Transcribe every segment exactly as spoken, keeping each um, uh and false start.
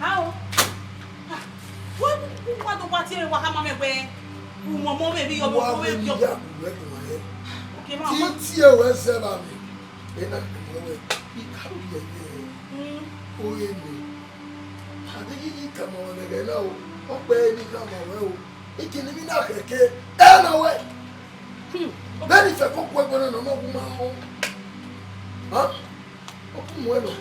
Ao. Wa, wa do wa tie wa khama mẹ wẹẹ, u mọmọ vbe emwi yọ, vbe ovbi ovbi yọ. Wa wẹ ne I ya gu wẹ guan hẹ. Okay, ma, ma. Te I tie ruẹ zẹ vbe amẹ, ena kama wẹ, I ka ru yẹyẹ. Mm. Ore nẹ. A deghẹ I tama ruẹ ẹghẹ na o, ọ kpẹẹ ne I khama ruẹ o. Ike ne emwi na khẹke, ẹ na wẹ. Hmm. Vbene I fẹko ku ẹgbẹe na nọ, ọ gu ma họn. Ha? Ọ ku muẹn nọ.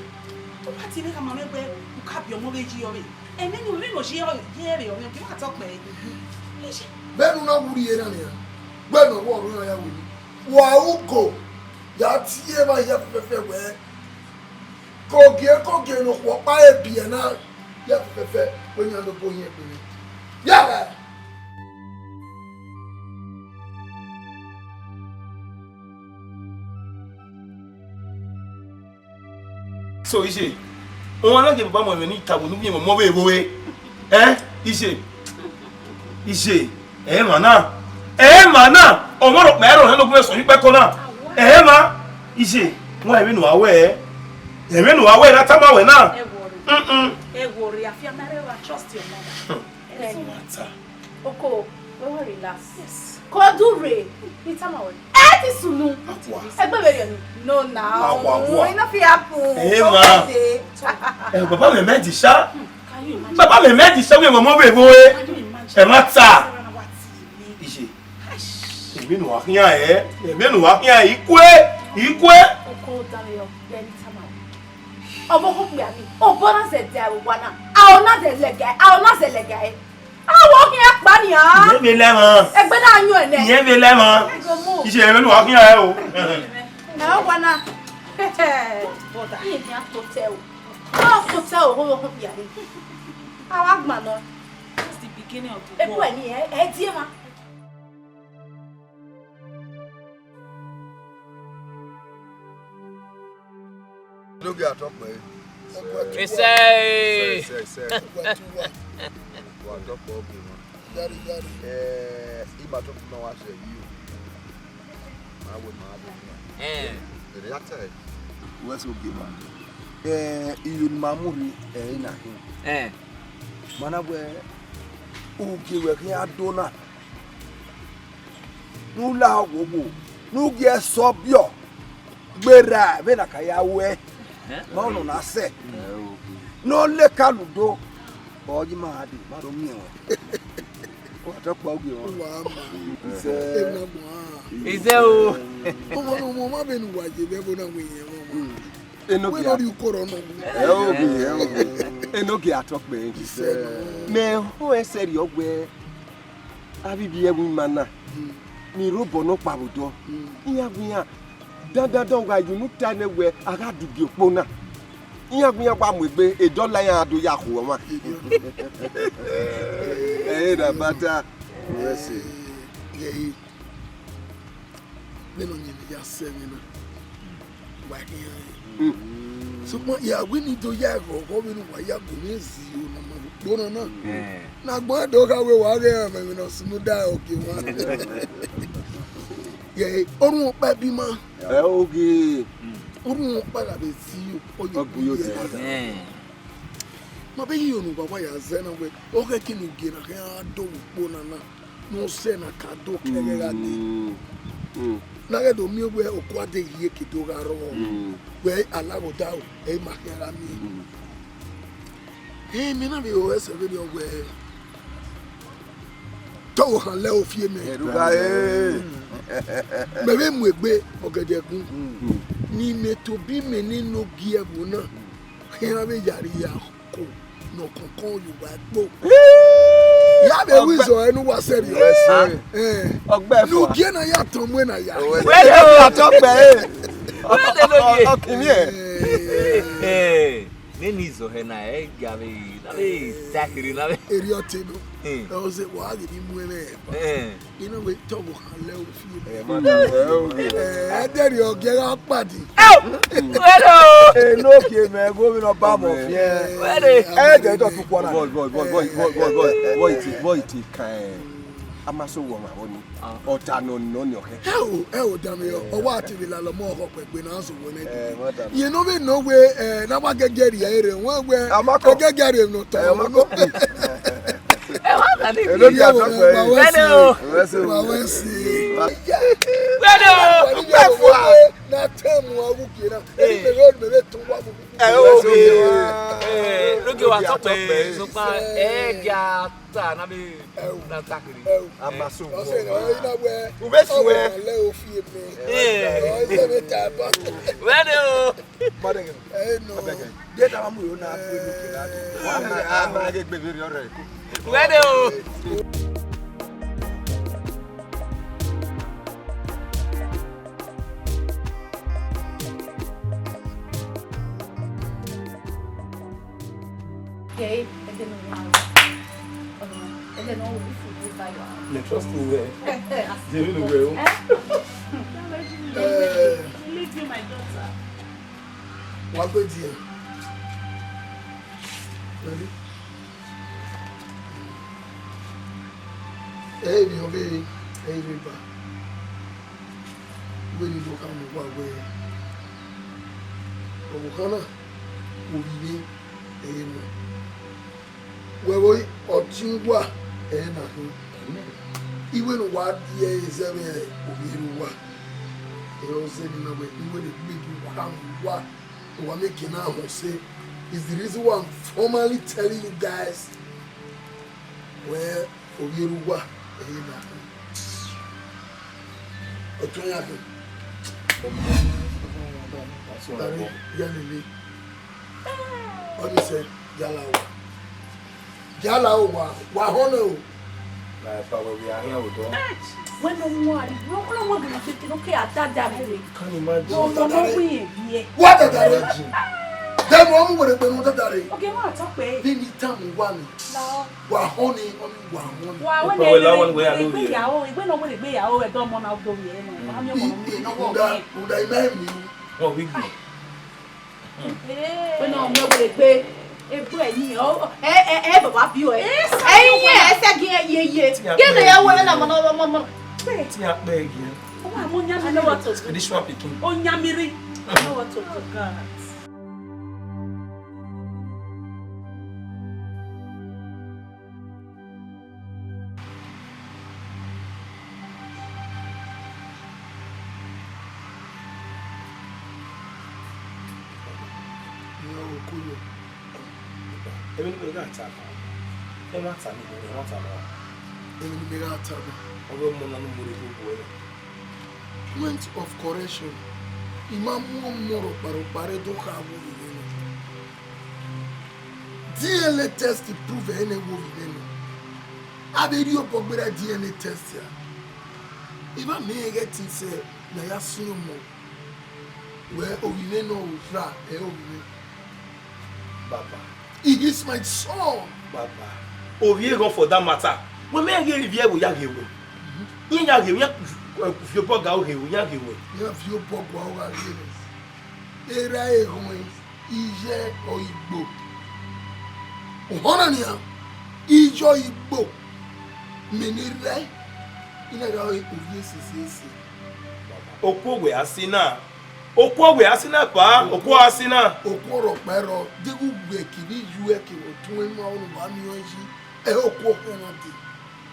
Ọ ma tie mwẹ khama mẹ wẹẹ, u ka biẹ ọmọ vbe yi ọvbe. Ẹmwẹ ne, ẹmwẹ ne ọ yi ọvbe, yi ẹre ọvbe, ọ ma tọ kpẹẹ. Vbene u na wu rhie na nian, wẹ ne ọ wẹ ọrhuẹ na ya wẹ, wa ugo, ya tie emwa hia fẹfẹfẹ wẹẹ, kogie kogie ne okhuo ọkpa re biẹ na, ya fẹfẹfẹ, wẹ yan do bo hin ẹgbẹe. Ya ghẹ! So, Iye, ọmwa na gie baba mu ẹmwẹ ne I tama unu, vbe ọmọ vbe vbe ore. Ẹn, Iye, Iye, ẹ i mwẹ na, ẹ i mwẹ na, ọmwa rhọkpa ẹre ọnrẹn ne ọ gu mwẹ sẹ ọyun kpẹkọ na, ẹ i mwẹ, Iye, wa ẹmwẹ ne uwa wẹ, ẹmwẹ ne uwa wẹ na tama wẹ na. Ẹ worry. Mm-mm. Ẹ worry, afianma rre wa trust your mother. Hmm. Ẹ i mwẹ ta. Oko, wẹ wẹ relax. Yes. Ko du rre, I tama wẹ. Ẹ ti sunu. Akua. Ẹgbẹ vberriọ ni. No now. Akua, akua. It no fit happen. Eh, ma. Eh, baba mẹ mẹ di sha. Hmm, can you imagine? Baba mẹ mẹ di sha, wẹ mọ vbe vbe. Can you imagine? Ẹ ma ta. Iye. Eish. Èmi nọ wa khian ẹ. Èmi nọ wa khian ẹ. Ikue. Ikue. Oko dare yo, then tama. Ọmọ ko kpia mi. Obọ na zẹ dia wa na. A o na zẹ lẹga. A o na zẹ lẹga. Awọ khian kpa nian. Iyẹn vbe lẹ mwa. Ẹgbẹ na yọn ẹnẹ. Iyẹn vbe lẹ mwa. Ẹ go move. Iye ẹmwẹ ne uwa khian ẹ o. Ẹ ọ wa na. Iye khian to tẹ o. Ọ to tẹ o, ho ho ya re. A wa gbọn nọ. That's the beginning of the war. Ebu ẹni ẹ, ẹ die ma. Enogie atọkpẹ. Ẹsẹ. Ẹsẹ, ẹsẹ, ẹsẹ. Wa tọkpẹ ogie mwa. Yari, yari. Eh, ima tọkpẹ ma wa sẹ yi o. Ma wẹ ma do. Eh. Ere ya tẹ. Wẹ so ogie mwa. Eh, iyo ne ma mu rri, eh, ena khin. Eh. Ma na wẹ, ugie wẹ khian do na. Ne u la owowo, ne u gie ẹsọ biọ, gberra vbene a ka ya ruẹ, ma ọnọ na sẹ. Ne ọ leka ludo, ọ yi ma gha dee, ma do miẹn ruẹ. Wa tọkpẹ ogie mwa. Wa ma. Isẹ. Emwi na gbọn a. Isẹ o. Ọmọ ne ọmọ ma vbene uwa ye vbe ẹvbo na wẹ irẹn ọmọ. Enogie. Wẹ ne ọ rhie ukoro nọ. Ẹ o, ẹ o. Enogie atọkpẹ. Isẹ nọ. Mẹ ho ẹsẹ rriọ wẹ. Avbe ivbi ẹvbo ima na, ni rre obọ nọkpa vbe odọ, iran gu iran dandandan, ọ gha ye unu ta nẹ wẹ a gha dugie okpo na, iran gu iran wa mu egbe, edọla iran do ya khu ọmwa. Ẹ i re na bata. Wẹ se. Vbene ọyẹnmwẹ ya sẹ ẹmwẹ na, wa khian rẹn. Sokpan ya wẹ ne I do ya ghọghọ vbene uwa ya gu mwẹ zẹ iro ne ọ ma vbe ukpo na na. Ne agbọn do gha wẹ wa ghe ẹmwẹ ne ọ sunu da ogie mwa. Ye orhunmwu ọkpa ẹbe ima. Ẹ ogie. Orhunmwu ọkpa gha vbe zẹ iro, ọ ye ogie. Ma vbe ye iro ne uwa wa ya zẹ na wẹ, ọ ghẹ kene ugie na khian do vbe ukpo na na. Ne ọ sẹ na ka do kẹghẹ gha dee. Ne a ghẹ do miẹn wẹ okua de ghi ye ke do gha rrọọ, wẹ alaghodaro ẹ i ma khian gha miẹn. Imẹ na vbe ro ẹsẹ vberriọ wẹ, te ọvbokhan lẹ ofie mẹ. Mẹ vbe mu egbe ọgẹdẹ gun, ne imẹ tobọ imẹ ne enogie ẹvbo na khian vbe ya rhie ako ne ọ kọnkọn ye uwa ẹkpo. Ya vbe ru izọ ẹre ne uwa sẹrriọ. Ọgbẹ ne fua. Ugie na ya tọn mu na ya. Wẹ de o. Atọkpẹ e. Wẹ de lo ye. Ọkìnrin ẹ. Nene izọ hẹ na ẹ ga vbe na vbe ta kherhe na vbe. Erriọ te nọ. Ẹ ọ zẹ wa ghi ni mu ẹmwẹ. Ina wẹ te ọvbokhan lẹ ofie. Ẹ ma da ẹ ogie. Ẹ dẹrriọ ọgiẹ gha kpadi. Wẹrẹ o. Enogie mẹ ẹghẹ ovbi ne ọ ba mẹ ọfiẹn. Wẹrẹ. Ẹ jẹ idọ tukua na. Boy, boy, boy, boy, boy, boy, boy, boy, it, boy, it can. A ma sẹ owẹ ọmwa vbọ ni. Ọta nọ nọ ni ọkhẹ. Ẹ o, ẹ o, dame yọ. Ọ wa te vbe lalọ mọ ọkhọ kpẹgbe na sẹ owẹ nẹ. Ẹ, ma dame. Yẹn ne ọ vbe nọ wẹ, ẹ, na wa gẹgẹ rhie ẹre, wẹ wẹ. A ma kọ. Gẹgẹ rhie nọ tọ. Ẹ, ma kọ. Ẹ, wa da ni. Ẹ, no bi a tọ pẹ. Wẹ ne o. Wẹ se o. Wa wẹ se. Wẹ ne o. Wẹ fua. Na tẹ mu ọghu gie na. Ẹ, mẹ vbe, mẹ vbe tọn wa mu. Ẹ, oge. Ẹ, oge wa tọ pẹ. Sokpan, ẹ, gia ta na be. Ẹ o. Na ta kiri. Ẹ o. A ma sẹ owẹ. Ọ sẹ ne ọ na wẹ. U vbe sẹ owẹ. Ọ wẹ lẹ ofi eme. Ẹ. Ọ sẹ ne ta ba. Wẹ ne o. Madam. Ẹ no. Abeg. Get our money na put look at. Wa ma, a ma ge gbe veri ọrẹ ko. Wẹ ne o. Okay, ẹdẹ ne ọ wa, ẹdẹ ne ọ wa, if you go buy your house. Me trust you well. Jerry no well. Eh? Leave you, my daughter. Wa gbe die. Ready? Ẹ i vbe ọvbehe, ẹ i vbe eba. Wẹ ne I do khama uwa wẹẹ, ọvbokhan na, ovbi mwẹ, ẹre nọ. Wẹ vbe ọtẹn uwa, ẹre na khin. Iwẹ ne uwa die ẹre zẹ vbe ovbi erha uwa. Ẹ i zẹ ne ima wẹ, iwẹ ne egbe do khama uwa, ne uwa miẹn gie na họn ọse. Is the reason why I'm formally telling you guys, wẹ ovbi erha uwa, ẹre na khin. Ọtẹn ya khin. Tare, ya lele. Ọni sẹ, yala wa. Yala o wa, wa họn nẹ o. Na ẹpa wẹ vbe a hiẹn odọ. Wẹ ne ọ wan, wẹ ne ọ wan gele keke ne ọ ke a dada rre. Can you imagine? Ọmọ ne ọ wẹ iyẹn biẹ. Wa dada rre. Dẹmọ ọmọ wẹrẹ gbẹnu dada rre. Oge wa tọ pẹ. Vbene I tama uwa ni. Wa họn ni, ọni wa họn ni. Wa wẹ ne wẹ la wan wẹ a do egbe ye. Ìyàwó, egbe ne ọ wẹ egbe ìyàwó ẹdọ ọmọ na do ye nọ. Wa mi ọmọ na wẹ nọ wọ. Uda, uda ima emi. Wọ́n wí gbìn. Wẹ ne ọ wẹ egbe, egbe ẹyin, ọ, ẹ, ẹ, ẹ, baba bi ọ, ẹ. Ẹyin ẹ, ẹsẹ gin ẹ ye ye. Gin ne ya wẹ na mọ na mọ mọ. Ti a kpẹ gin. Ọ wa mọ nyamiri. Spiritual pikin. Ọ nyamiri. Ọ wa to to God. Emwi ne imẹ gha ta na, ẹmwata ni, ẹmwata na. Emwi ne imẹ gha ta na. Ọ ghe ọmọ na ne u mu rre igho bu ẹre. Point of correction, I ma mu ọmọ rọkpa rọkpa rre do kha vbe ovbi mwẹ nọ. D N A test prove ẹre ne wẹ ovbi mwẹ nọ. A vbe rhie obọ gberra D N A test ra. I ma miẹn ighẹ ẹtin sẹ ne a ya sin ọmọ. Wẹ ovbi mwẹ nọ o, ra ẹ ovbi mwẹ. Baba. He is my son. Baba. Ovbi eghan for that matter. Wẹ mẹ ghe ivbi ẹvbo ya ghe wẹ. Iran ya ghe wẹ, iran fi obọ ga ghe wẹ, iran ghe wẹ. Iran fi obọ ga ghe wẹ. Erha ehọẹn, iye ọre Igbo. Uhunmwu na nian, iye ọre Igbo. Mẹ ne rre, I na gha re ovbi esese ese. Okuo wẹ a si na. Okuo wẹ a si na pa, okuo a si na. Okuo rọkpa ẹrọ, deghẹ ugbẹn kevbe iyuẹ kevbe ọtuẹn ma ọnii wa miẹn ọẹn yi, ẹ i re okuo khian na dee.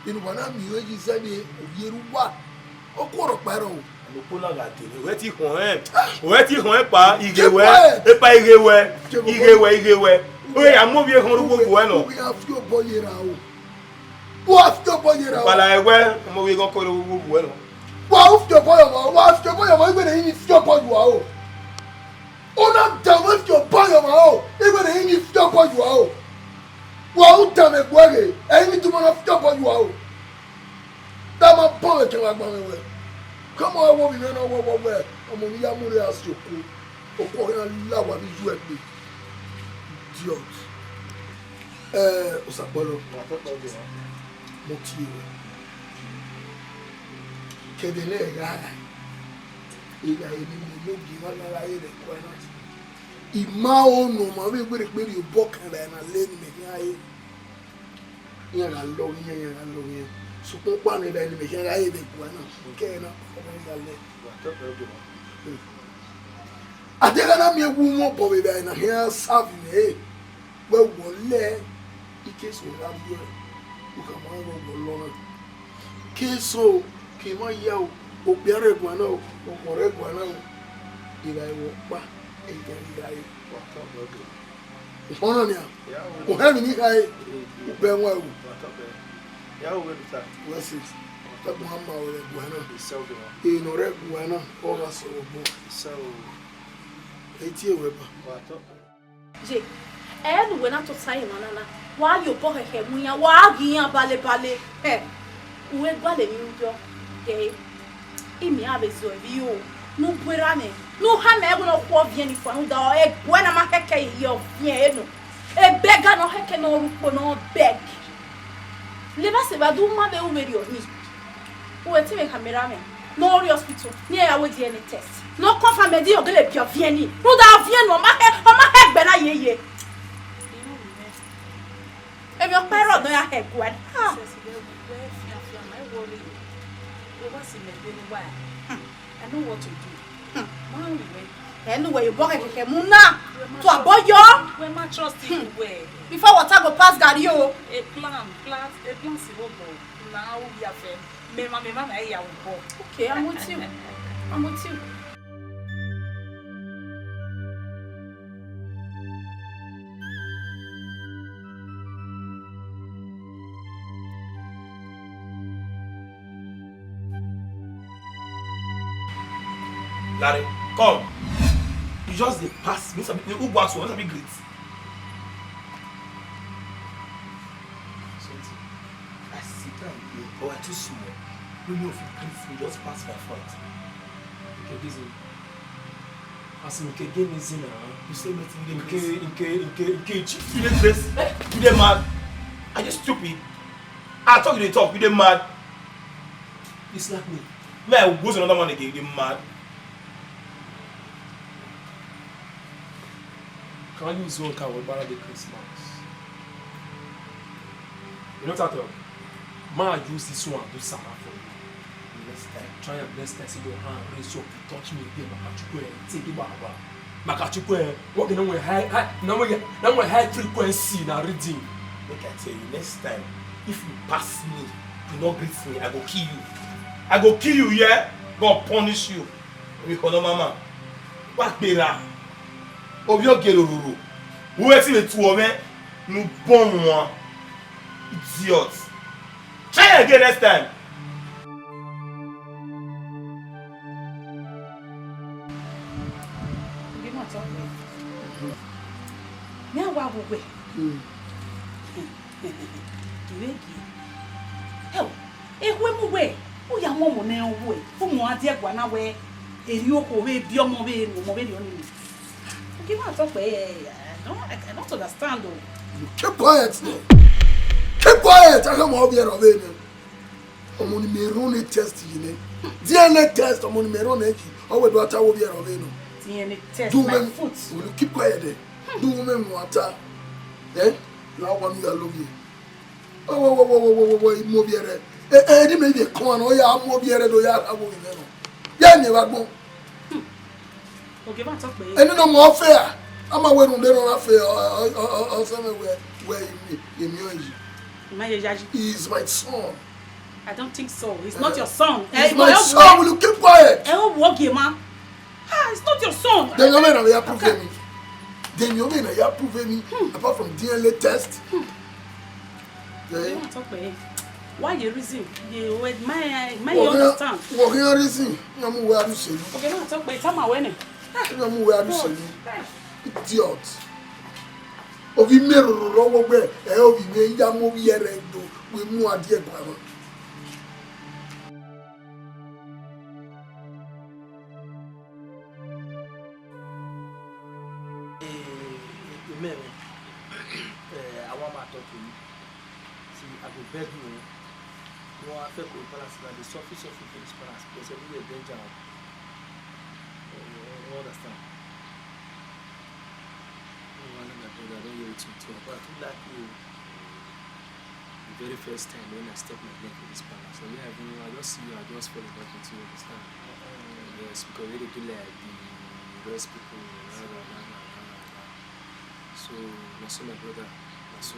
Enu wa na miẹn ọẹn yi zẹ vbe ovbi erha uwa, okuo rọkpa ẹrọ o. Okhuo na gha dee, wẹ ti họn ẹn, wẹ ti họn ẹn pa, ighe wẹ, epa ighe wẹ, ighe wẹ, ighe wẹ. Wẹ ya mu ovbi ehọn ru wo bu ẹn nọ. Uwẹ ya fi obọ ye ra o. Wa fi obọ ye ra o. Kpala ẹwẹ, ọmọ vbe ghan kọrọ wo bu ẹn nọ. Wa u fi obọ ye ọmọ, wa fi obọ ye ọmọ, igbe ne I fi obọ ye ua o. Una da wẹ fi obọ ye ọmọ o, igbe ne I fi obọ ye ua o. Wa u da mwẹ gbuẹ ghe, ẹi ni tuma na fi obọ ye ua o. Da ma bọ mwẹ kẹ wa gba mwẹ wẹ. Kọmọ wa wo mi nẹ na wọ wọ wẹ, ọmọ ne I ya mu rre a si okuo. Okuo ọghe iran la wa vbe iye uẹ gbe. Idiot. Ẹ, Osakpọlọ. Mo tie ruẹ. Kẹdẹ ne ẹ gha ra, I gha re ne imẹ ne ogie mwa gha ra ye vbe ẹko ẹre na. I ma ho ne ọ ma vbe werriegbe rhie obọ kan ra na le ne imẹ khian re. Iran gha lọghe iran, iran gha lọghe iran. Sokpan ọkpa ne evbare ne mẹ khian gha re vbe ẹguae na, kẹ na, ọ ma gha lẹ. Wa tọ pẹ, ogie mwa. A deghẹ na miẹn wu mwẹ obọ vbe evbare na khian serve mwẹ re, wẹ wọ lẹ, ike eso gha viọ, u khama wẹ wọ lọ na. Ke eso, ke emwa ya o, okpia rre ẹguae na o, ọkhọ rre ẹguae na o, evbare vbe ọkpa, ẹghẹ gha re. Wa tọ pẹ, ogie mwa. Ọna nian, ohẹn emwi ne I khare, u bẹ ẹwaẹn ru. Wa tọ pẹ. Ya ru wẹ ne u ta. Blessings. Ẹgbọn a ma wẹ vbe ẹguae na. Isẹ, ogie mwa. Emwi ne ọ rre ẹguae na, ọ gha sẹ vbe obọ. Isẹ o. E tie wẹ ba. Wa tọ pẹ. Ye, ẹ ne uwẹ na tota emwa na na, wa ye obọ khẹkhẹ mu iran, wa ghe iran balebale. Hẹ, u wẹ gualọ emwi rhunmwuda ọghe, imian vbe zẹ evbi ro, ne u bu erha mwẹ, ne u khama ẹvbo ne ọ khu ọviẹn ni fua, rhunmwuda ẹguae na ma khẹkẹ ye ọviẹn ẹre nọ. Ebẹga ne ọ khẹkẹ ne ọ rre ukpo ne ọ bẹg. Levba sẹ evba, do u ma vbe ru vberriọ ni. U wẹ te mwẹ khama erha mwẹ ne ọ rre hospital, ne iran ya ru D N A test. Ne ọ confirm ẹdẹ ọ gele biẹ ọviẹn ni. Rhunmwuda ọviẹn nọ, ọ ma khẹ, ọ ma khẹ ẹgbẹ na yeye. Emwi ọkpa ẹre ọ nọ ya hẹ ẹguae. Ah. Hmm. I know what to do. Hmm. Ma ru wẹ. Ẹ ne uwẹ ye obọ khẹkhẹ mu na. Wẹ ma trust. Tu abọ yọ. Wẹ ma trust. Hmm. Wẹ. Before water go pass garri o. A plan, plan, a plan si vbe obọ. Na u ya fẹ. Mẹ ma, mẹ ma na ya obọ. Okay, I'm with you. I'm with you. Larry, come. You just dey pass me. Sabi, who go ask you? Sabi greet. Something. I sit down here, but I too small. You know, if you greet me, just pass my front. Okay, this is As in, nke gene zin na. You say wetin you dey Nke, greet? Nke, Nke, Nke, you dey craze? You dey mad? Are you stupid? I talk, you dey talk, you dey mad? You slap me. Me, I go to another man again, you dey mad? Can you use one car with Barra Day Christmas? You know what I talk? Man, use this one, do Sarah for me. Next time, try and next time, see your hand, raise up, you touch me again, Makachukwu, eh, take it back, back. Makachukwu, eh, what can we high, high, now we, now we high frequency, now reading. Make I tell you, next time, if you pass me, you not greet me, I go kill you. I go kill you, yeah? God punish you. Omi kono mama. Wa gbera. Ovbi ogie rororo. Uwẹ ti vbe tuọ mwẹ ne u bọ wan. Idiot. Try again next time. Obi ma tọ pẹ. Mẹ a wa wo wẹ. Hmm. I vbe gie. Hell, ekhue mu wẹ, u ya mu ọmọ nẹ rẹn uwu ẹ, u mu a die ẹguae na wẹ, erriọ okhuo vbe biẹ ọmọ vbe ne ọmọ vberriọ ni. Ogie ma tọ pẹ, I don't, I don't understand o. You keep quiet there. Keep quiet. A khama ovbi ẹre ọvbehe nẹ. Ọmọ ne imẹ run ne test yi nẹ. D N A test, ọmọ ne imẹ run nẹ yi. Ọ wẹ do a ta wẹ ovbi ẹre ọvbehe nọ. D N A test, my foot. Will you keep quiet there? Do woman mu a ta. Eh? La wa nu ya lovie. Wo, wo, wo, mu ovbi ẹre. Eh, eh, ni mẹ vbe kọn nọ, ya mu ovbi ẹre do ya gha wo vbe nọ. Ya ni vbe agbọn. Ogie ma tọ pẹ. Ẹni nọ mọ ọ fe a, a ma wẹ rhunmwuda nọ ra fe ọ, ọ, ọ, ọ, ọ sẹ mwẹ wẹ, wẹ emi, emi ọẹn yi. Ima ye yayi. He is my son. I don't think so. He's not your son. He's my son. Will you keep quiet? Ẹ o wo ogie ma. Ah, it's not your son. Then you mean I approve me? Then you mean I approve me? Apart from D N A test? Hmm. Eh? Ogie ma tọ pẹ. Why the reason? The word my, my you understand. What kind of reason? Na mu wẹ a do selu. Ogie ma tọ pẹ, tama wẹ nẹ. Na mu wẹ a do selu. Idiot. Ovbi mẹ roro rọ wo gbe, ẹ ovbi mẹ ya mu ovbi ẹre do, wẹ mu a die ẹguae mwa. Eh, eh, amen. Eh, I want my talk to you. See, I go beg you, eh. You want to go palace, now they suffer, suffer for this palace, because everywhere danger. Eh, you understand? No, I don't know, I don't hear it too, but I too like you. Very first time when I step my leg in this palace. So yeah, I, I just see you, I just fall in love with you, understand? Yes, because they dey do like the rest people, rah, rah, rah, rah, rah, rah, rah. So, na so, my brother, na so.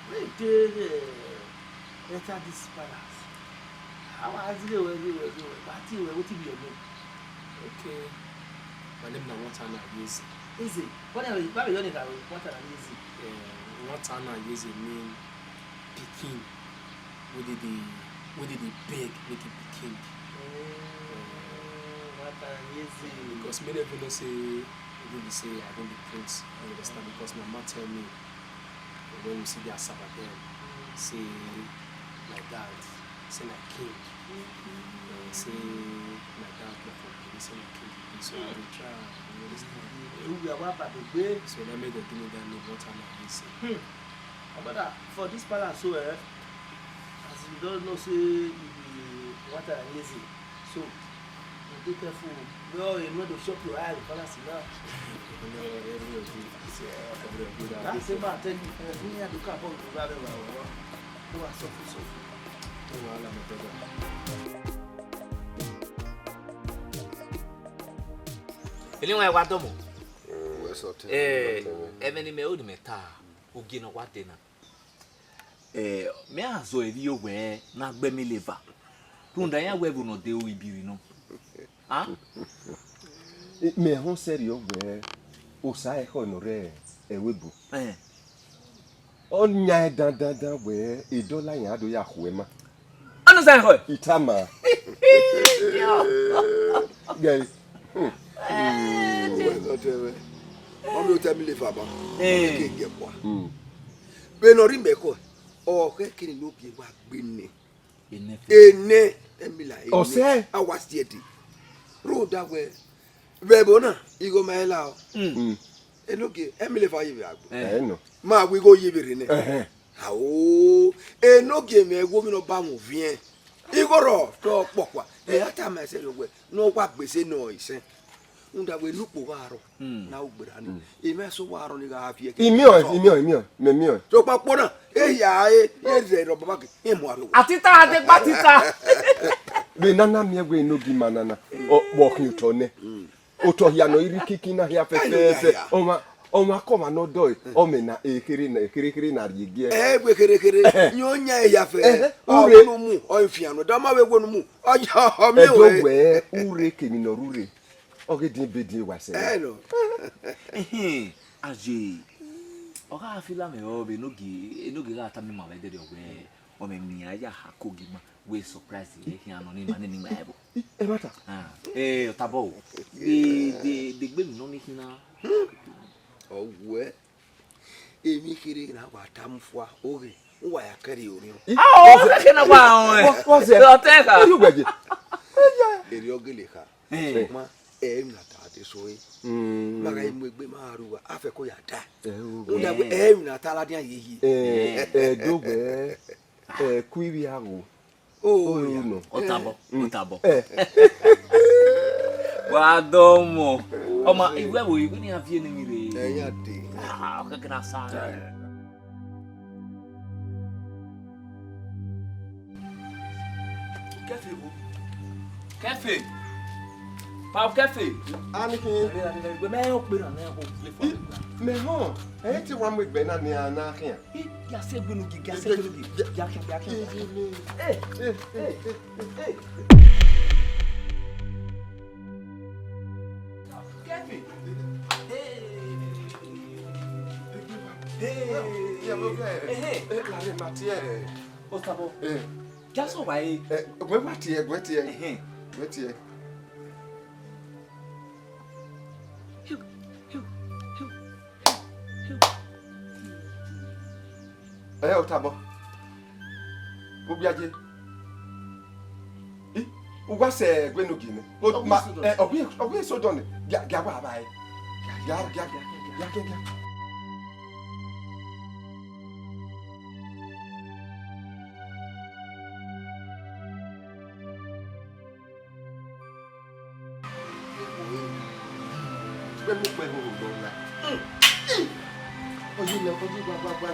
When you dey, eh, enter this palace, how I see you well, well, well, well, but you, eh, wetin be your name? Okay. My name na Nwatana Eze. Eze. What are you, what are your name na Nwatana Eze? Eh, Nwatana Eze mean pikin wey dey dey, wey dey dey beg make e be king. Oh, Nwatana Eze. Because many people know say, even be say I don be prince, you understand? Because my mama tell me when we see the Asaba dem, say my dad, say na king. Eh, say my dad na from Benin, say na king be. So I dey try, you understand? Ewu ya wa ba be gbe. So na make dem give me that name, Nwatana Eze. Hmm. My brother, for this palace so, eh, as you don know say you be Nwatana Eze, so you dey careful. Well, you no dey chop your eye, palace now. No, everywhere good. Everywhere good. That's the man tell you, eh, me, I dey come up with that, eh, well, well, well. No, I suffer, suffer. No wahala, my brother. Eni wa wa domo. Mm, what's up, Tim? Eh, Tim? Emeni me odi me ta. Ugie ne ọ wa de na. Eh, mẹ a zọ ẹre wẹ na gbe mi leva. Rhunmwuda iran wẹ vbe nọ de ru ibiri nọ. Ah? Mẹ họn sẹrriọ wẹ Osa ekhọe ne ọ rre ẹvbo ebo. Eh. Ọ yan dandandan wẹ edọla yan do ya khuẹ ma. Ọnọsa ekhọe? I tama. Gẹe. Hmm. Uwẹ nọ tẹmwẹ. Ọ miẹn otọ mi leva ma. Eh. Ọ ke gie kua. Hmm. Vbene ọ rhie mẹ ekhọe, ọ khẹ kene ne ogie wa gbe nẹ. Enẹ fẹ. Enẹ, Emila, enẹ. Ọsẹ. A wa si ẹdẹ. Rhunmwuda wẹ, vbe ẹvbo na, igho ma i la o. Mm. Mm. Enogie, Emila eva ye vbe agbo. Eh. Ẹ nọ. Ma wẹ igho ye vbe rre nẹ. Ẹhẹn. Ao, enogie mwẹ wo mi ne ọ ba mu viẹn. Igho rọ tọ kpọkua. Ẹ ya tama ẹsẹ rẹ wẹ, ne ọ wa gbe ese nọ isẹn. Rhunmwuda wẹ ne ukpo gha rrọọ, mm, ne a ru gberra ni. Mm. Emwa eso wa rrọọ ni gha viẹ ke. Imiọn, imiọn, imiọn, mẹ miọn. Sokpan ukpo na, ehia ẹre, e rre rọ baba ke, e mu aro. Atita, a degbe atita. Vbe nana miẹn wẹ enogie ima nana, ọ, vbe ọ khian otọ nẹ. Mm. Otọ hia nọ i rre ikiki na hia fẹfẹfẹ. Ọmwa, ọmwa kọmwa ne ọ dọe, mm, ọ mẹ na ekherhe na, ekherhe kherhe na rhie gie. Ẹ, wẹ kherhe kherhe, ẹhẹ, yan ọ yan ehia fẹ. Ẹhẹ, ọ ure. Wẹ ne u mu, ọ i fian nọ, da ma vbe wẹ ne u mu, ọ ya, ọ miẹn. Ẹdẹ wẹ. Wẹ ure kemwi ne ọ rre ure, ọ ghe diẹn ebe diẹn wa sẹ. Ẹ nọ. Ẹhẹn, aye, ọ gha fila mwẹ rọ vbe enogie, enogie gha tama ima vbe ẹdẹrriọ wẹ, ọ mẹ miẹn a ya ha kogi ma. Wẹ surprise ye khian nọ ne ima nene ima ẹvbo. I, ẹmwata. Ah, eh, Otabọ o. De, de, de gbe mi nọ ni khin na. Ọ wẹ, emwi kherhe na wa ta mu fua, oghe, u wa ya kẹrriẹ orhiọn. I, ah, o what's kẹkẹ na wa họn ẹ. What, what's that? Ọtẹn kha. Irú gbẹdẹ. Erriọ gele kha. Eh. Ma, ẹ emwi na ta de so e. Mm. Ma gha mu egbe ma ru wa, a fẹ ko ya da. Eh, o. Una, eh, emwi na ta ladian yeye. Eh, ẹ do wẹ, ẹ ku ivbi agho. Oh, oh, yeah. No. Otabọ, mm, Otabọ. Eh. Wa dọmọ. Ọma, iwẹ wo, iwẹ ni a viẹ ne mi rre. Eh, ya de. Ah, okay, can I say? Kẹfe wo. Kẹfe. Pa Kẹfe. Ani khin. Mẹ họn, ẹ i te wa mu egbe na ne a na khian. Ih, gia sẹ egbe unu gie, gia sẹ egbe unu gie. Gia, gia, gia, gia. Ih, ih, ih. Ey, ey, ey, ey, ey. Kevin. Hey. Hey. Yeah, okay. Hey, hey. Eh, Larry, ma tie. Otabọ. Eh. Gia sẹ wa e. Eh, wẹ wa tie, wẹ tie. Eh, eh. Wẹ tie. Hiu, hiu, hiu. Ẹ, Otabọ. Obiaje. I, u wa sẹ egbe unu gie nẹ. Ọ ghi so dọn. Ẹ, ọ ghi, ọ ghi so dọn nẹ. Gia, gia wa ba ẹe. Gia, gia, gia, gia, gia, gia. Wẹ mu kpẹ hoho dọ la. Oyi lẹ, oyi gba, gba, gba.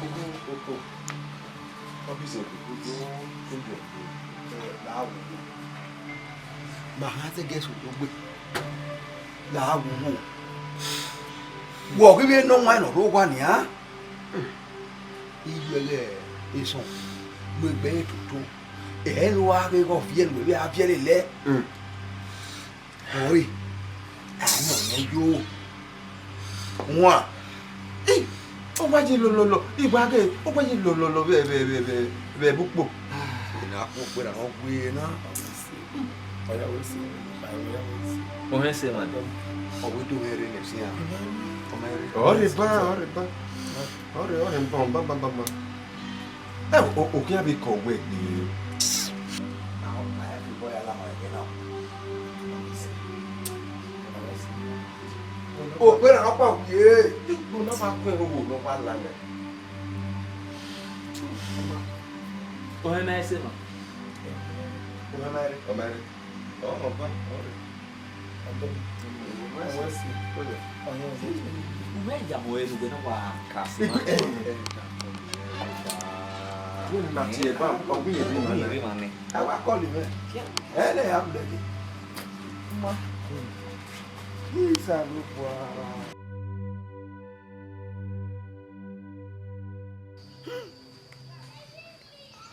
Oko, oko. Ọ bi zẹ oko. Oko, oko. Ẹ, la wo. Ma ha zẹ gẹ so dogbe. La wo wo. Wọ ghi vbe nọ wan nọ rre owa nian. Iye ẹghẹ esọn, mu egbe ẹre toto. Ẹ i ru a ghe ghe ọ viẹ ne uwẹ vbe a viẹ lele. Ọre, a nọ nẹ yo. Wan. Ẹ, ọ wa ye lọlọlọ, I wa ghe, ọ wa ye lọlọlọ vbe, vbe, vbe, vbe, vbe ẹvbo ukpo. Ena khuo kpera ọ wee na. Ohẹn se ma. Ọ wẹ do hẹn rre nẹ sian. Ọ ma rre. Ọ rre ba, ọ rre ba. Ọ rre, ọ rre ba, ba, ba, ba, ba. Ẹ, o, o, okhian vbe kọ wẹ gbe. Okpera nọ kpa wie. Igbo na ma kuen roro nọ wa la mẹ. Ohẹn ma se ma. Ohẹn ma rre. Ọ ma rre. Ọ, ọ ba, ọ rre. Uwẹ ya mu ẹre ne uwẹ na wa ka si ma. Wẹ na tie ba, ọ wi ye ma nẹ. A wa kọl mwẹ. Ẹ lẹ ya blẹ de. Ma. Isa ló pa.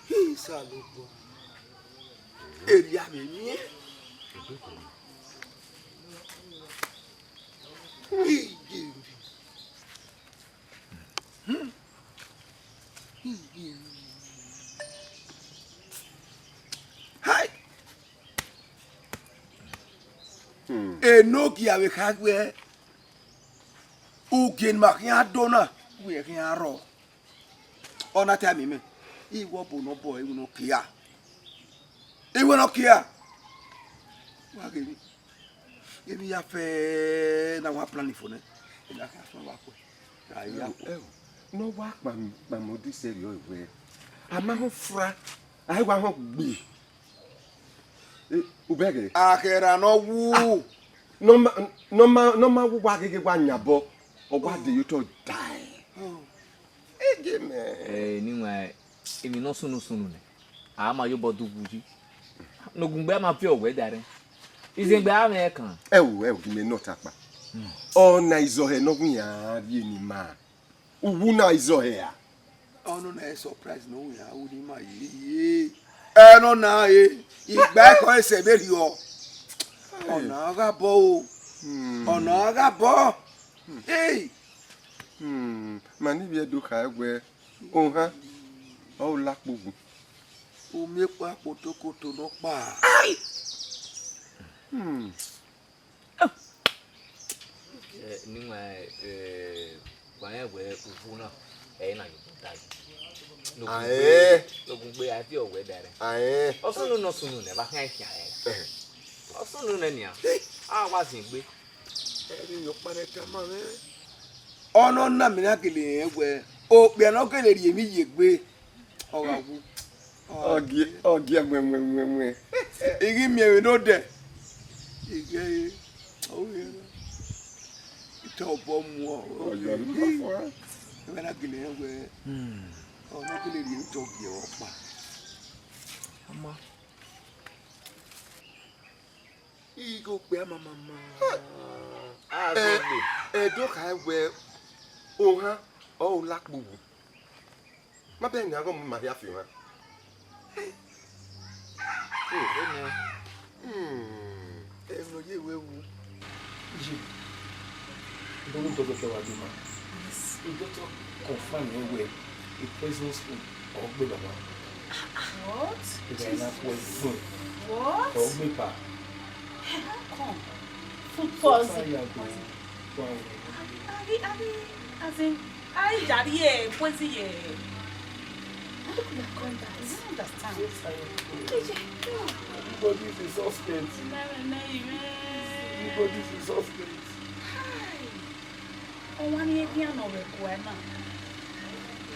Isa ló pa. Eria vbe miẹn. Iye. Hai! Enogie vbe kha wẹ, ugie ne ima khian do na, wẹ khian rrọọ. Ọ na tama mẹ, iwẹ ọbo ne ọ bọ iwinna kia. Iwinna kia. Wa ghe emwi, emwi ya fẹ ne a wa plan fo nẹ. Ena khian fẹ wa kue. Ra ya kue. Ẹo, ne ọ wa kpam-, kpam odisẹ rriọ wẹ, a ma họn fra, a i wa họn gbe. Eh, ubẹghe. Akhẹra ne ọ wu. Ah, ne ọ ma, ne ọ ma, ne ọ ma wu wa gheghe wa yan obọ, ọ wa de ye otọ dae. Oh. Ege mẹ. Eh, ne iwan, emwi ne ọ sunu sunu nẹ, a ma ye obọ du wu yi. Ne ogungbẹ ma viọ wẹ da rẹn. Izengbe a mwẹ kan. Ẹo, ẹo, ghi mẹ nọ ta kpa. Hmm. Ọna izọhẹ ne ọ gu iran rhie ne ima. Uwu na izọhẹ a. Ọnọna ẹ surprise ne ọ wu iran ru ne ima ye ye. Ẹ nọ na re, igba ẹkhọ ẹsẹ vberriọ. Ọna gha bọ o. Hmm. Ọna gha bọ. Hmm. Hey. Hmm. Ma ne ivbi Ẹdo kha wẹ, ohan, ọ la kpogbu. U miẹn ekpa kpotokoto nọkpa. Ai! Hmm. Eh, ne ima, eh, wa rẹn wẹ uwu na, ẹ i na ye obọ da yi. Aẹn. Ne ogun gbe, a viọ wẹ da rẹn. Aẹn. Ọ sunu ne ọ sunu nẹ, vbe a khian khian rẹn. Eh. Ọ sunu nẹ nian. A wa zin egbe. Ẹ i re ọkpa ne tama mwẹ. Ọnọna mẹ na gele rẹn wẹ, okpia ne ọ gele rhie emwi ye egbe, ọ gha wu. Ọ gie, ọ gie wẹn, wẹn, wẹn, wẹn. I ghi miẹn vbene odẹ. I ghe, ọ ru ẹre. Itọ obọ muọ. Ọ ya lu fua. Ẹmwẹ na gele rẹn wẹ, hmm, ọ na gele rhie otọ gie ọkpa. Ama. Igho okpia mamama. Ẹ, Ẹdo kha wẹ, ohan, ọ la kpogbu. Ma bẹghe ne a ghọ mu ima hia fi ohan. Hmm, ẹ nọ ye wẹ wu. Iye, I don doctor wa do ma. Yes. The doctor confirm me well. The poison spoon, ọ gbe baba. What? Ìgbà yẹn la kú ẹ̀gbọ́n. What? Ọ gbe pa. How come? Food poison. Fire go. Wow. Abi, abi, as in, I jari poison ye. How could I come that? I don't understand. Yes, I know. Everybody is a suspect. Everybody is a suspect. Hi. Ọmwa ni edian nọ vbe ẹguae na.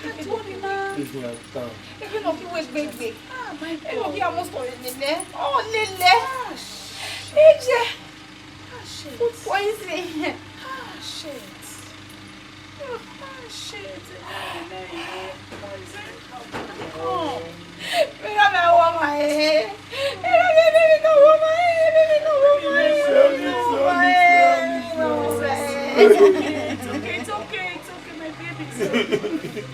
Atuọni na. Edian tan. Edian nọ ghi wẹ gbegbe. Ah, my God. Edian ghi almost ọ lele. Ọ lele. Ah, shit. Edian. Ah, shit. Food poison. Ah, shit. Shit, no, no, no, no. Come. Mira, me hago más, eh. Mira, me, me, me, no, hago más, eh. Me, me, no, hago más, eh. Me, me, no, hago más, eh. It's okay, it's okay, it's okay, my baby, it's okay.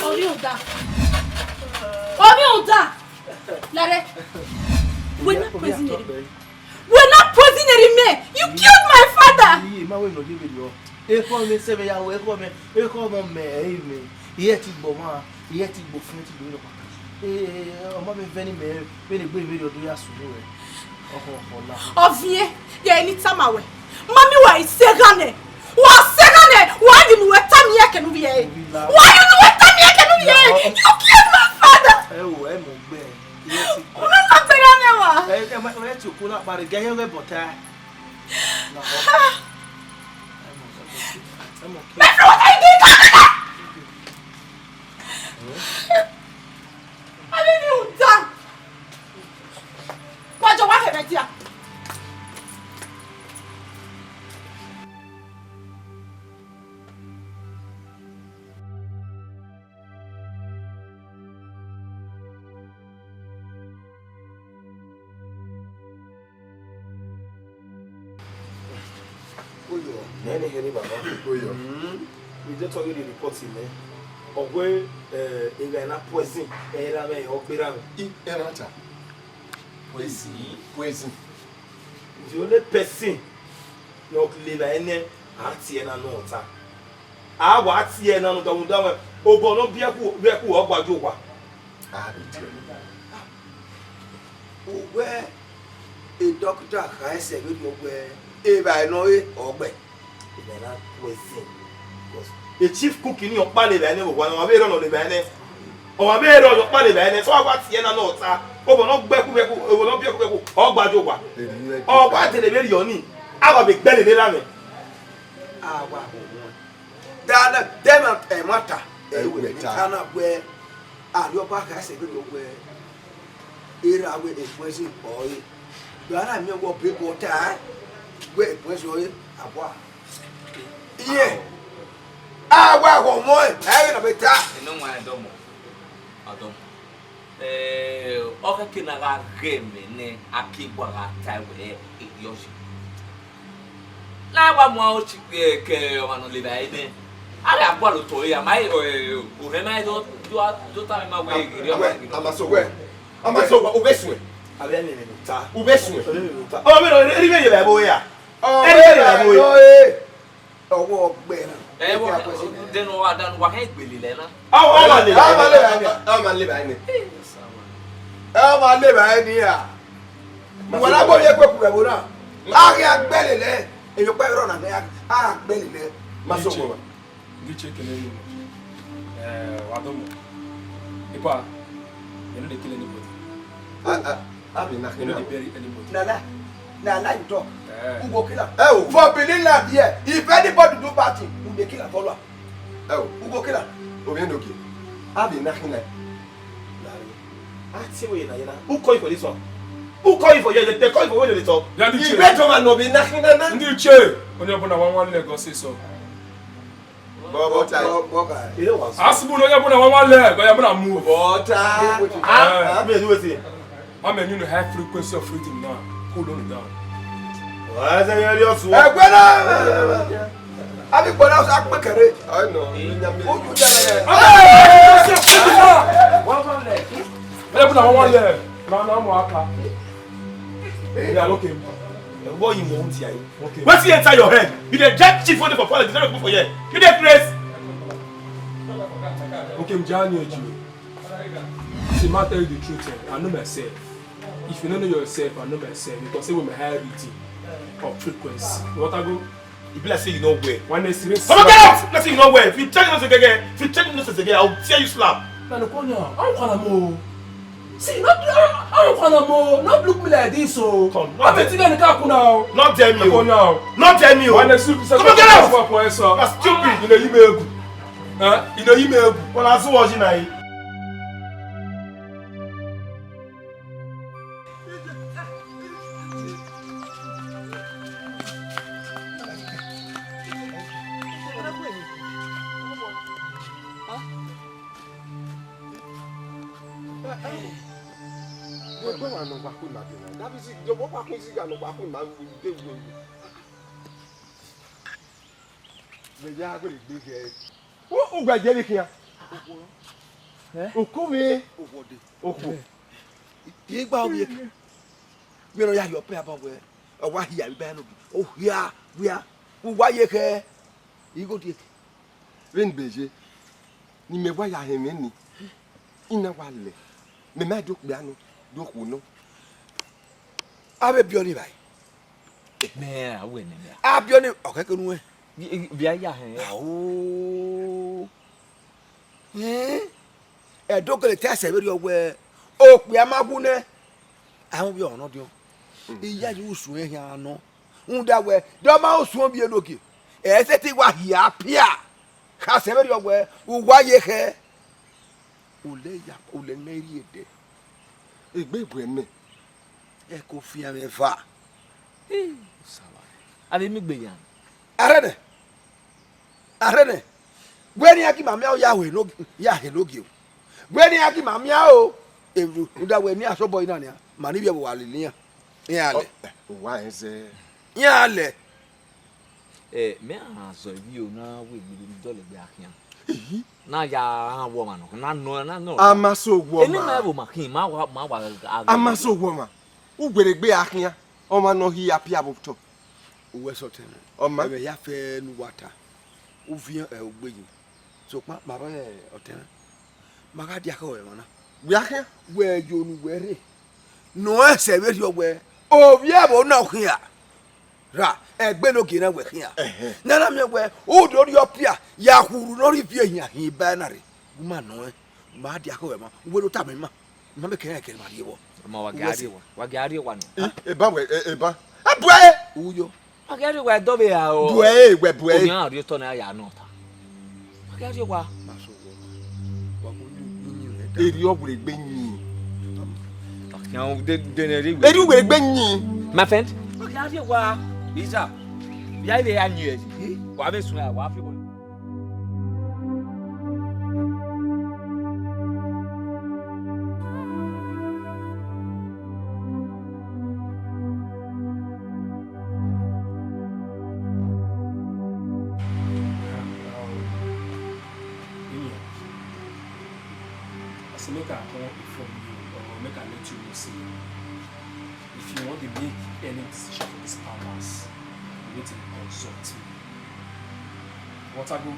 Ovbi uda. Ovbi uda. Lare. Wẹ na poison eri mẹ. Wẹ na poison eri mẹ. You killed my father. Iye, ma wẹ nọ ye vberriọ. Ekhọe mwẹ sẹ vbe ya wẹ, ekhọe mwẹ, ekhọe mwẹ, ẹ i mwẹ. Iye ti gbe ọmwa, iye ti gbe ofẹn, ti gbe rọ. Eh, ọ ma vbe vẹ ne imẹ vbene egbe vberriọ do ya sunu rẹ. Ọkhọ, ọkhọ na. Ọviẹn, ya eni tama wẹ. Mami, wa i sẹ gha nẹ. Wa sẹ gha nẹ. Wa yi ne uwẹ tama iran kẹ ne uvbi ẹre. Wa yi ne uwẹ tama iran kẹ ne uvbi ẹre. You killed my father. Ẹ wo, ẹ mọ gbẹ. Iye ti gbe. Unu na tẹre nẹ wa. Ẹ, ẹ ma, ẹ ti okuna kpare, gẹ yẹn vbe bọta. Na, ọ. Ẹ mọ, ẹ mọ, ẹ mọ. My friend, what are you doing? Avbe emwi udan. Wa jọ wa hẹrhẹ dia. Oyo. Nene here, baba. Oyo. Mm. Mi de tọghe ne report mẹ. Ọ wẹ, eh, evbare na poison, ẹ ra mwẹ, ọ gberra mwẹ. I, ẹ na ta. Poison. Poison. The only person ne ọ le evbare nẹ, a tie ẹre na ne ọ ta. A wa tie ẹre na ne ọ ta, rhunmwuda wẹ, obọ ne ọ biẹ ku, biẹ ku, ọ gba ye owa. A vbe tie ẹre. Uwẹ, e dọkita kha ẹsẹ vberriọ wẹ, evbare ne ọ re, ọ gbẹ. Evbare na poison. Because e chief cook ni ọ kpale evbare nẹ vbe owa, ọmwa vbe rrọọ nọ evbare nẹ. Ọmwa vbe rrọọ nọ kpale evbare nẹ, so a wa tie ẹre na ne ọ ta. Obọ ne ọ gbe ku vbe ku, obọ ne ọ biẹ ku vbe ku, ọ gba ye owa. Ọ wa dele vberriọ ni, a wa vbe gbe lele ra mwẹ. A wa vbe wọn. Dana, dẹmwata, ẹmwata, ẹwẹ ta na wẹ, Arriọba kha ẹsẹ vberriọ wẹ, erha wẹ poison ọre. Gba na miẹn wẹ ọ be bọ ta, wẹ poison ọre, a wa. Iye, a wa ghọ ọmọ ẹre, ẹ i re ne ọ vbe ta. Enowan Adọmọ, Adọmọ. Eh, ọ khẹke ne a gha ghe ẹmwẹ nẹ, a ke gua gha ta wẹ erriọ yi. Na wa mu aro chi ke ọmwa ne ọ le evbare nẹ. A gha gualọ otọ re, a ma, eh, ohẹn ma do, do, do tama ima wẹ, erriọ wẹ, a ma so wẹ. A ma so wẹ, u vbe suẹn. A vbe nene ta. U vbe suẹn. A vbe nene ta. Ọ vbe nọ, eri vbe ye vbe ẹvbo ya. Eri vbe ye vbe ẹvbo ya. Ọwọ ọgbẹ na. Ẹ, wọ, dẹn wa dan, wa khẹ gbele lẹ na. Ọ, ọ ma le, ọ ma le ba ẹni. Ọ ma le ba ẹni. Ẹ, ọ ma le ba ẹni a. Wala bo ye kwe ku ẹvbo na. A ghi a gbele lẹ. Eyo kpẹ rọ na mẹ a gbele lẹ. Ma so wọ. Ngi che kele ni. Eh, wa do mo. Ipa, you no dey kill anybody. Ah, ah. Abi na. You no dey bury anybody. Na lie. Na lie you talk. Eh. Who go kill am? Eh, oh. For Benin land here, if anybody do bad thing, we dey kill am follow am. Eh, oh. Who go kill am? Obi no kill. Abi na kill am. I tell you na, you know. Who call you for this one? Who call you for here? They call you for when they talk. Ya di che. Ibe to ma no be na kill am na. Ndi che. Onye ọbụla nwa nwanne gosi so. But, but, but, but, guy. You know what? Asibu no ya buna wa wa le, but ya buna move. But, uh, eh. Ah, me do it. I mean, you know, high frequency of rhythm now. Cool on down. Why is it your sweat? Eh, gbẹdẹ. Abi gbọdọ sa pé kẹrẹ. I know. Ojú jẹ lẹ. Ẹ buna wa wa le. Na na mo aka. Ya loke. What you want here? Okay. Wetin enter your head? You dey drag chief wey dey for palace, you no dey put for here. You dey craze. Okay, m jẹ aniyan ju. See, ma tell you the truth, eh, I know myself. If you no know yourself, I know myself. You can say with my high reading of frequency. You want to go? E be like say you no well. One is serious. Come on, get out! Let's say you no well. If you tell me not to get, if you tell me not to get, I'll tear you slap. Na no, come now. I don't wanna know. See, not, I don't wanna know. Not look me like this, oh. Come, not tell me. Not tell me, oh. Not tell me, oh. Come on, get out! That's stupid. You know you may go. Huh? You know you may go. Well, I see what you know. Wẹ, wẹ wa nọ wa khui ma de na. David, si, jọ, wẹ wa khui si ga nọ wa khui ma de we. Wẹ ya wẹ gbe ghe. U, u gbe je vbe khian. Eh? Uku vbe. Owọde. Okhuo. Ye gba ovbi eke. Vbene ọ ya hiọ pẹ abọ wẹ, ọ wa hia vbe iba nọ, ọ hia, wia, u wa ye khẹ, igho die. Vbene be ye, ne imẹ wa ya họn ẹmwẹ nii, I na wa lẹ, mẹ ma do okpia nọ, do okhuo nọ. Avbe biẹ ọnii vba? Mẹ ra wẹ nẹ mẹ ra. A biẹ ọnii, ọ khẹke nuẹn. Via ya họn. Ao. Ẹn? Ẹdẹ ọ gele ta ẹsẹ vberriọ wẹẹ, okpia ma wu nẹ, a i mwẹ ovbi ọmwa nọ diọn. Iyayi usun ẹn khian nọ. Rhunmwuda wẹẹ, de ọ ma usun ovbi enogie, ẹ i sẹtin wa hia pia. Khasẹ vberriọ wẹẹ, u wa ye khẹ. Ulẹ ya, ulẹ ne I rhie dẹ. Egbe bu ẹmwẹ. Ẹko fian mwẹ eva. Ih, Osanobua. Avbe emigbere yan. Arhẹnẹ. Arhẹnẹ. Wẹ ne iran ghi ma miẹn aro ya hẹ enogie, ya hẹ enogie o. Wẹ ne iran ghi ma miẹn aro. Rhunmwuda wẹẹ ne iran sẹ obọ na nian, ma ne ivbi ẹvbo wa lele iran. Iran lẹ. Ọ, uwa rẹn zẹ. Iran lẹ. Ẹ, mẹ a zọ ivbi o na wẹ egbe vbe dọlegbe a khian. Ehi. Na ya rhan wọ ọmwa nọ, na nọ, na nọ. A ma sẹ owọ ọmwa. Eni ma ẹvbo ma khin, ma wa, ma wa. A ma sẹ owọ ọmwa. U wẹ egbe a khian, ọmwa ne ọ hia pia vbe otọ. Uwẹ sẹ ọtẹn na. Ọ ma. Ẹmwẹ hia fẹ ne uwa ta. U viẹn ẹ, ogbe yi. Sokpan ma rhọnmwẹ ọtẹn na, ma gha diakhẹ ọre emwa na. Wẹ a khian? Wẹ yo ne uwẹ rre, ne ọ sẹ vberriọ wẹẹ, ovbi ẹvbo na ọ khian. Ra, egbe ne ogie na wẹ khian. Ẹhẹn. Ne a na miẹn wẹẹ, u do rhie ọpia ya khurhu ne ọ rhie ivbi ehian hin ba na rre. U ma nọ ẹn, ma diakhẹ ọre emwa, u wẹ do tama ima. Ma mẹ kẹrẹ kẹrẹ ma rhie vbọ. Ọmọ wa gẹ a rhie wa, wa gẹ a rhie wa nọ. Eba wẹ, eba. A bu ẹre. Uyo. Wa gẹ a rhie wa ẹdọ vbe ra o. Bu ẹre, wẹ bu ẹre. Oyan rhie otọ na ya nọ ta. Wa gẹ a rhie wa. Ma so wọ. Wa ko ni ni ni rẹ da. Eri ọ were gbe yin. Akian de de ne ri. Eri were gbe yin. My friend. Wa gẹ a rhie wa. Iza. Ya ile ya yin e. Wa be sun ya, wa fi. Iye, I say make I come inform you or make I let you know say if you want to make any decision for this palace, you need to consult me. Water go,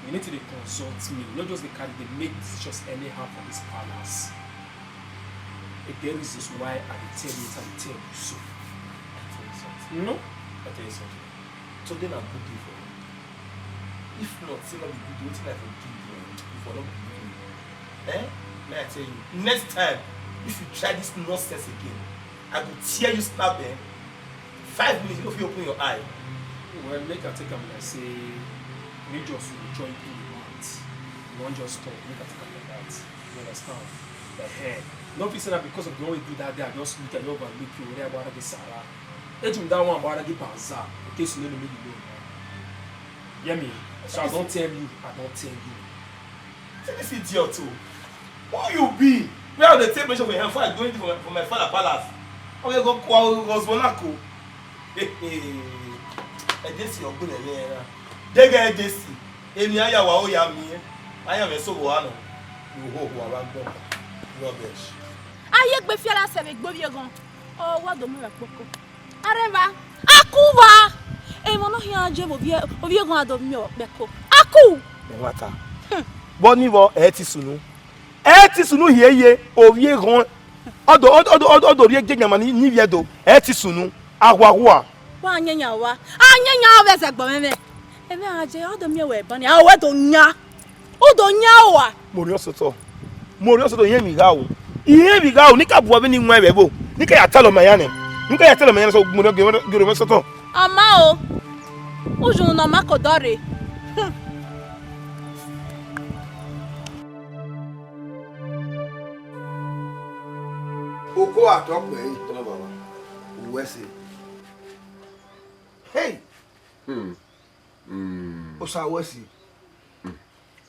you need to dey consult me. No just dey carry dey make decisions anyhow for this palace. E get reasons why I dey tell you wetin I dey tell you so. I tell you something. No? I tell you something. Today na good day for you. If not, say no be good day, wetin I for do you, eh? You for no be good day. Eh? May I tell you, next time, if you try this nonsense again, I go tear you slap, eh? Five minutes, you no fit open your eye. Well, make I take am like say me just enjoy you want. You wan just talk, make I take am like that. You understand? Ehen. No fit say na because of the one wey do that day, I just look at you and make you worry about the Sarah. Ejim that one about the banza. In case you no know me, you know. Hear me? So I don tell you, I don tell you. See this idiot o. Who you be? Where I dey take measure for him before I go into for my, for my father palace? Oye go kwa go zona ko. Ẹ dẹ si ọgbẹn ẹlẹ ra. Dẹgẹ ẹ dẹ si. Emi aya wa o ya mi. Aya mẹ so wo ano. Yo ho ho aba gbọ. Rubbish. Aye gbe fiara sẹ vbe gbe ovbi eghan. Ọ wa do mu rẹ kpoko. Areva, a ku uwa. Emwa ne ọ khian je vbe ovbi, ovbi eghan do miẹn ọkpẹko. A ku. Ẹmwata. Hmm. Vbọ ni vbọ, ẹ ti sunu. Ẹ ti sunu hiehie, ovbi eghan. Ọ do, ọ do, ọ do, ọ do rhie je nyama ni, ni vbiẹ do. Ẹ ti sunu. Ahuahua. Wa yanyan wa. A yanyan ọ vbe ẹzẹgbọ mwẹ mwẹ. Ẹmwẹ a je, ọ do miẹn wẹ ban ni. A wẹ do yan. U do yan ua. Mo rhiọn sotọ. Mo rhiọn sotọ, irẹn vbe gha o. Irẹn vbe gha o, ne I ka bu avbe ni wọn vbe ẹvbo. Ne I ka ya talọ ma iran nẹ. Ne I ka ya talọ ma iran nẹ, so mo rhiọn gere mwẹ sotọ. Ọ ma o. Ujunu ne ọ ma ko dọ rre. Hmm. Oko atọ kpẹre. Tọmọ baba. Uwẹ se. Hey. Hmm. Hmm. Osa wẹ se. Hmm.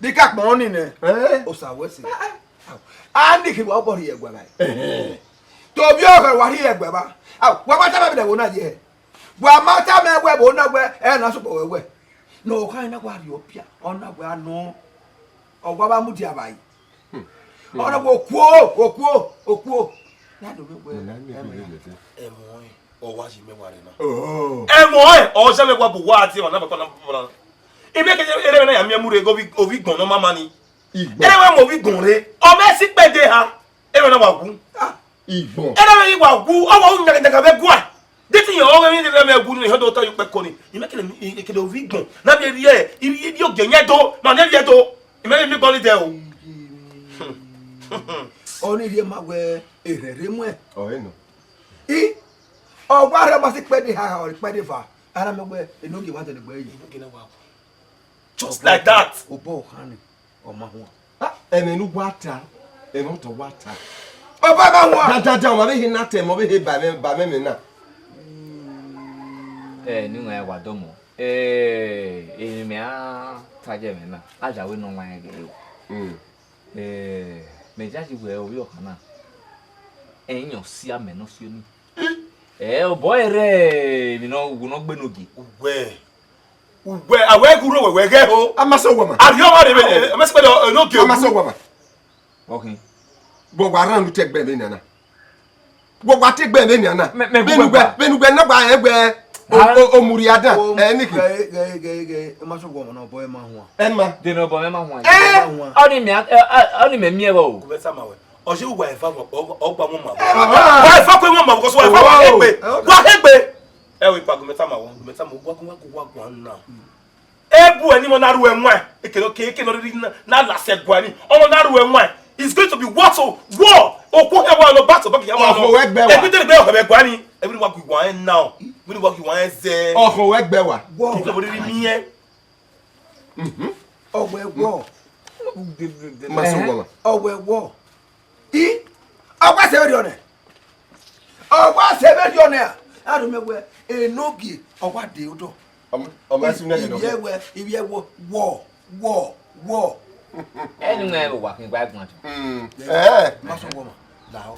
Dika kpọn ni nẹ. Eh? Osa wẹ se. Ah, ah. A ni kevbe obọ rhie ẹguae. Eh. To Ovbi ọghẹ wa rhie ẹguẹ vba. A, wa ma tama ẹvbo na ye. Wa ma tama ẹvbo na wẹ, ẹ na sokpọ wẹ wẹ. Ne ọ kha na wa rhie ọpia, ọ na wẹ anọ. Ọ wa vba mudia vba yi. Ọ na wẹ okuo, okuo, okuo. Ya do vbe wẹ, ẹmwẹ. Ẹmwẹ ọnrẹn, ọ wa yi mẹ wa rre na. Oh. Ẹmwẹ ọnrẹn, ọ zẹ mẹ wa bu wa tie wa na papa na papa na. Ebe ke ere na ya miẹn mu rre, ovbi, ovbi gbọn nọ ma ma ni. Igbọn. Ere wa mu ovbi gbọn rre, ọ mẹ si kpẹde ha. Ere na wa wu. Ah, igbọn. Ere wa wa wu, ọ wa wu nyaga nyaga vbe gua. Deti yẹn ọghe emwi ne mẹ wu ni hẹn do ta ye ukpẹ ko ni. I mẹ kele, i kele ovbi gbọn. Na miẹn rhie, i rhie, i rhie ogie yẹn do, ma miẹn rhie do. I mẹ miẹn gọlọ dẹ o. Ọ ni rhie ma wẹ erhẹrhe muẹn. Ọ he nọ. I, ọ wa rre ma si kpẹde ha, ọ kpẹde va. Ara mẹ wẹ, enogie wa dẹlegbe yi. Enogie na wa. Just like that. Obọ khan ni, ọ ma huan. Ah, ẹmwẹ ne uwa ta, ẹmwẹ ọtọ wa ta. Ọba ma huan. Dandandan, ọmwa vbe he na ta ẹmwẹ, ọ vbe he ba ẹmwẹ, ba ẹmwẹ na. Ẹ, ne iran wa dọmọ. Ẹ, emwi mẹ a ta ye ẹmwẹ na, a ya wẹ ne ọ wan ẹghẹ o. Mm. Ẹ, mẹ yayi wẹ ovbi ọkhan na, ẹyin ọ si amẹ ne ọ si oni. Ẹ, obọ ẹre emwi ne ọ wu ne ọ gbe ne ogie. Uwẹ, uwẹ, a wẹ ghe urho wẹ, wẹ ghẹ ho. A ma sẹ owa ma. A rhie ọmwa rre vbe, a ma sẹ kpẹdẹ, ẹ, ne ogie. A ma sẹ owa ma. Ọkhin. Vbe wa rhan unu te ẹgbẹe vbenian na? Vbe wa te ẹgbẹe vbenian na? Mẹ, mẹ vbene uwẹ, vbene uwẹ na gba ẹgbẹe o, o, omurria dan, ẹ, niki. Ghe, ghe, ghe, ghe, ẹ ma sẹ owa ma na, obọ ẹ ma huan. Ẹ ma. De ne obọ mẹ ma huan. Ẹ, ọ ni mẹ, ẹ, ọ ni mẹ miẹn vbọ o. Gumẹ sama wẹ. Ọ ye uwa eva vbọ, ọ, ọ gba wọn ma vbọ. Wa eva kue wọn ma vbọ, because wa eva wa hegbe. Wa hegbe. Ẹ wẹ, ikpa gumẹ tama wọ, gumẹ tama wọ, wa gu, wa gu, wa gu na. Ebu ẹni mọ na ru ẹwaẹn, ekene, ke, ekene riri na, na la sẹ gua ni. Ọmọ na ru ẹwaẹn, it's going to be what o, war. Okhuo hẹ wa lọ, back to back hẹ wa lọ. Ọhọ wẹ gbẹ wa. Ẹgbẹ tẹlẹ gbẹ ọhọ wẹ gua ni. Ẹgbẹ ni wa gu wa ẹn now. Ẹgbẹ ni wa gu wa ẹn zẹ. Ọhọ wẹ gbẹ wa. Kí ló riri mi yẹn? Mhm. Ọwẹ wọ. Ma sẹ owa ma. Ọwẹ wọ. I, ọ wa sẹ vberriọ nẹ. Ọ wa sẹ vberriọ nẹ. A rho mẹ wẹ, enogie, ọ wa de odọ. Ọmọ, ọmọ ẹsẹ nẹ. Ivbi ẹwẹ, ivbi ẹwẹ, wọ, wọ, wọ. Ẹ ni mwẹ vbe owa khin gba ẹguan tọn. Mm. Eh. Ma sẹ owa ma. Lahọ,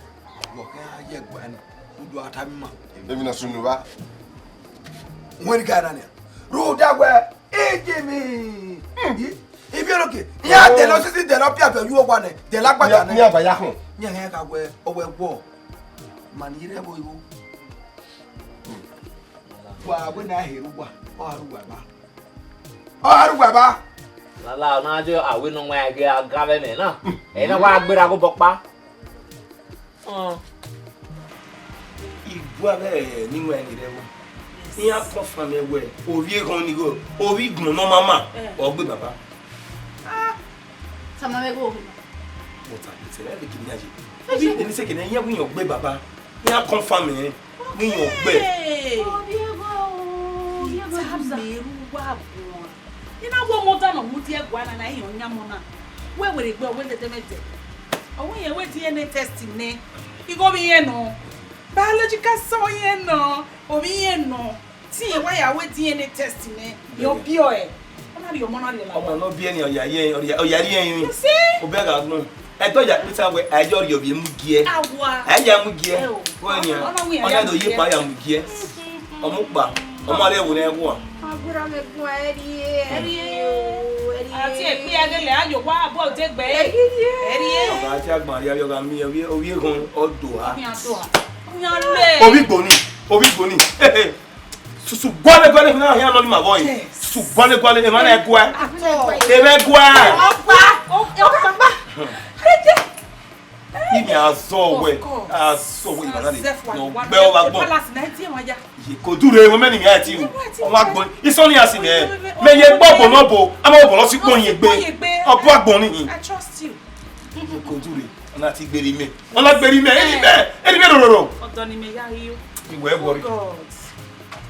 wọ kẹ a ye ẹguae nẹ, u do a tama ima. Emwi ne ọ sunu vba. Wẹ ni ga na nia. Rhunmwuda wẹ, Ijimi. Ivbi Enogie, iran dẹlẹ osisi, dẹlẹ ọpia, dẹlẹ uwu owa nẹ, dẹlẹ agbada nẹ. Iran ba ya khọn. Iran hẹn gha wẹ, ọ wẹ wọ. Ma ni rre ẹvbo igho. Wa wẹ ne a he ru uwa, ọ gha ru uwa eva. Ọ gha ru uwa eva. Lala, ọ na je a wẹ ne ọ wan ẹghẹ a ga vbe ẹmwẹ na. Ẹ na wa gberra ghe obọ ọkpa. Họn. Igua vbe ni wẹ ni rre ẹvbo. Iran confirm wẹ, ovbi ekhọn ni igho, ovbi igbọn ne ọ ma ma, ọ gbe baba. Ah, tama mwẹ igho. But I tell you, kini ya ye. Ovbi ekhọn ni sẹ kene, iran wẹ iran gbe baba. Iran confirm ẹn, wẹ iran gbe. Hey! Ovbi ekhọn o, ovbi ekhọn. Tama mwẹ ru wa guan. I na wẹ ọmọ ọda ne ọ mudia ẹguae na, na iran yan ọmọ na. Wẹ werriegbe, wẹ dẹdẹmwẹdẹ. Ọ wẹ irẹn wẹ D N A test nẹ. Igho vbe irẹn nọ. Biological son irẹn nọ. Ovbi irẹn nọ. Te irẹn wa ya wẹ D N A test nẹ. Irẹn biẹ ọe. Ọ na rhie ọmọ na rhie ọmọ. Ọmọ ne ọ biẹ ni, ọ ya ye, ọ ya, ọ ya rhie ẹrinmwi. You see? Obẹ gha gbọn. Ẹdẹ ọ ya kpeta wẹ, a ya rhie ovbi emu giẹ. Awa. A ya mu giẹ. Ẹ o. Wẹ ni, ọ na wẹ ọ na do ye kpa ya mu giẹ. Ọmọ ukpa, ọmọ rẹ wo nẹ wua. Agbera mẹ gun ẹ rrie, ẹ rrie, ẹ rrie. Àti èkpí ẹgẹlẹ ayọ wa abọ òde gbẹ. Ẹ rrie. Ẹ rrie. Ọba àti àgbọn àríyá yọ gha mi, ovbi, ovbi ekhọn ọdọ ha. Ọkùnrin àdó ha. Ọkùnrin àlẹ. Ovbi gboni, ovbi gboni. Susu guale guale na hia nọ ni ma vọ yi. Susu guale guale, emwa na ẹguae. Emwa ẹguae. Ọkpa, ọkpa. Imi azọ wẹ, azọ wẹ, iba na ni, nọ gbẹ ọgha gbọn. Ye ko dure, wẹ mẹ ni mi a ti ru. Ọmọ agbọn, isọ ni a si nẹ. Mẹ ye gbọ gbọ nọ bo, a ma bọ lọ si gbọn ye gbe. Ọbọ agbọn ni. I trust you. Ye ko dure, ọ na ti gberi mẹ. Ọ na gberi mẹ, eri mẹ, eri mẹ rororo. Ọdọ ni mẹ ya yo. Iwẹ worry. Oh God.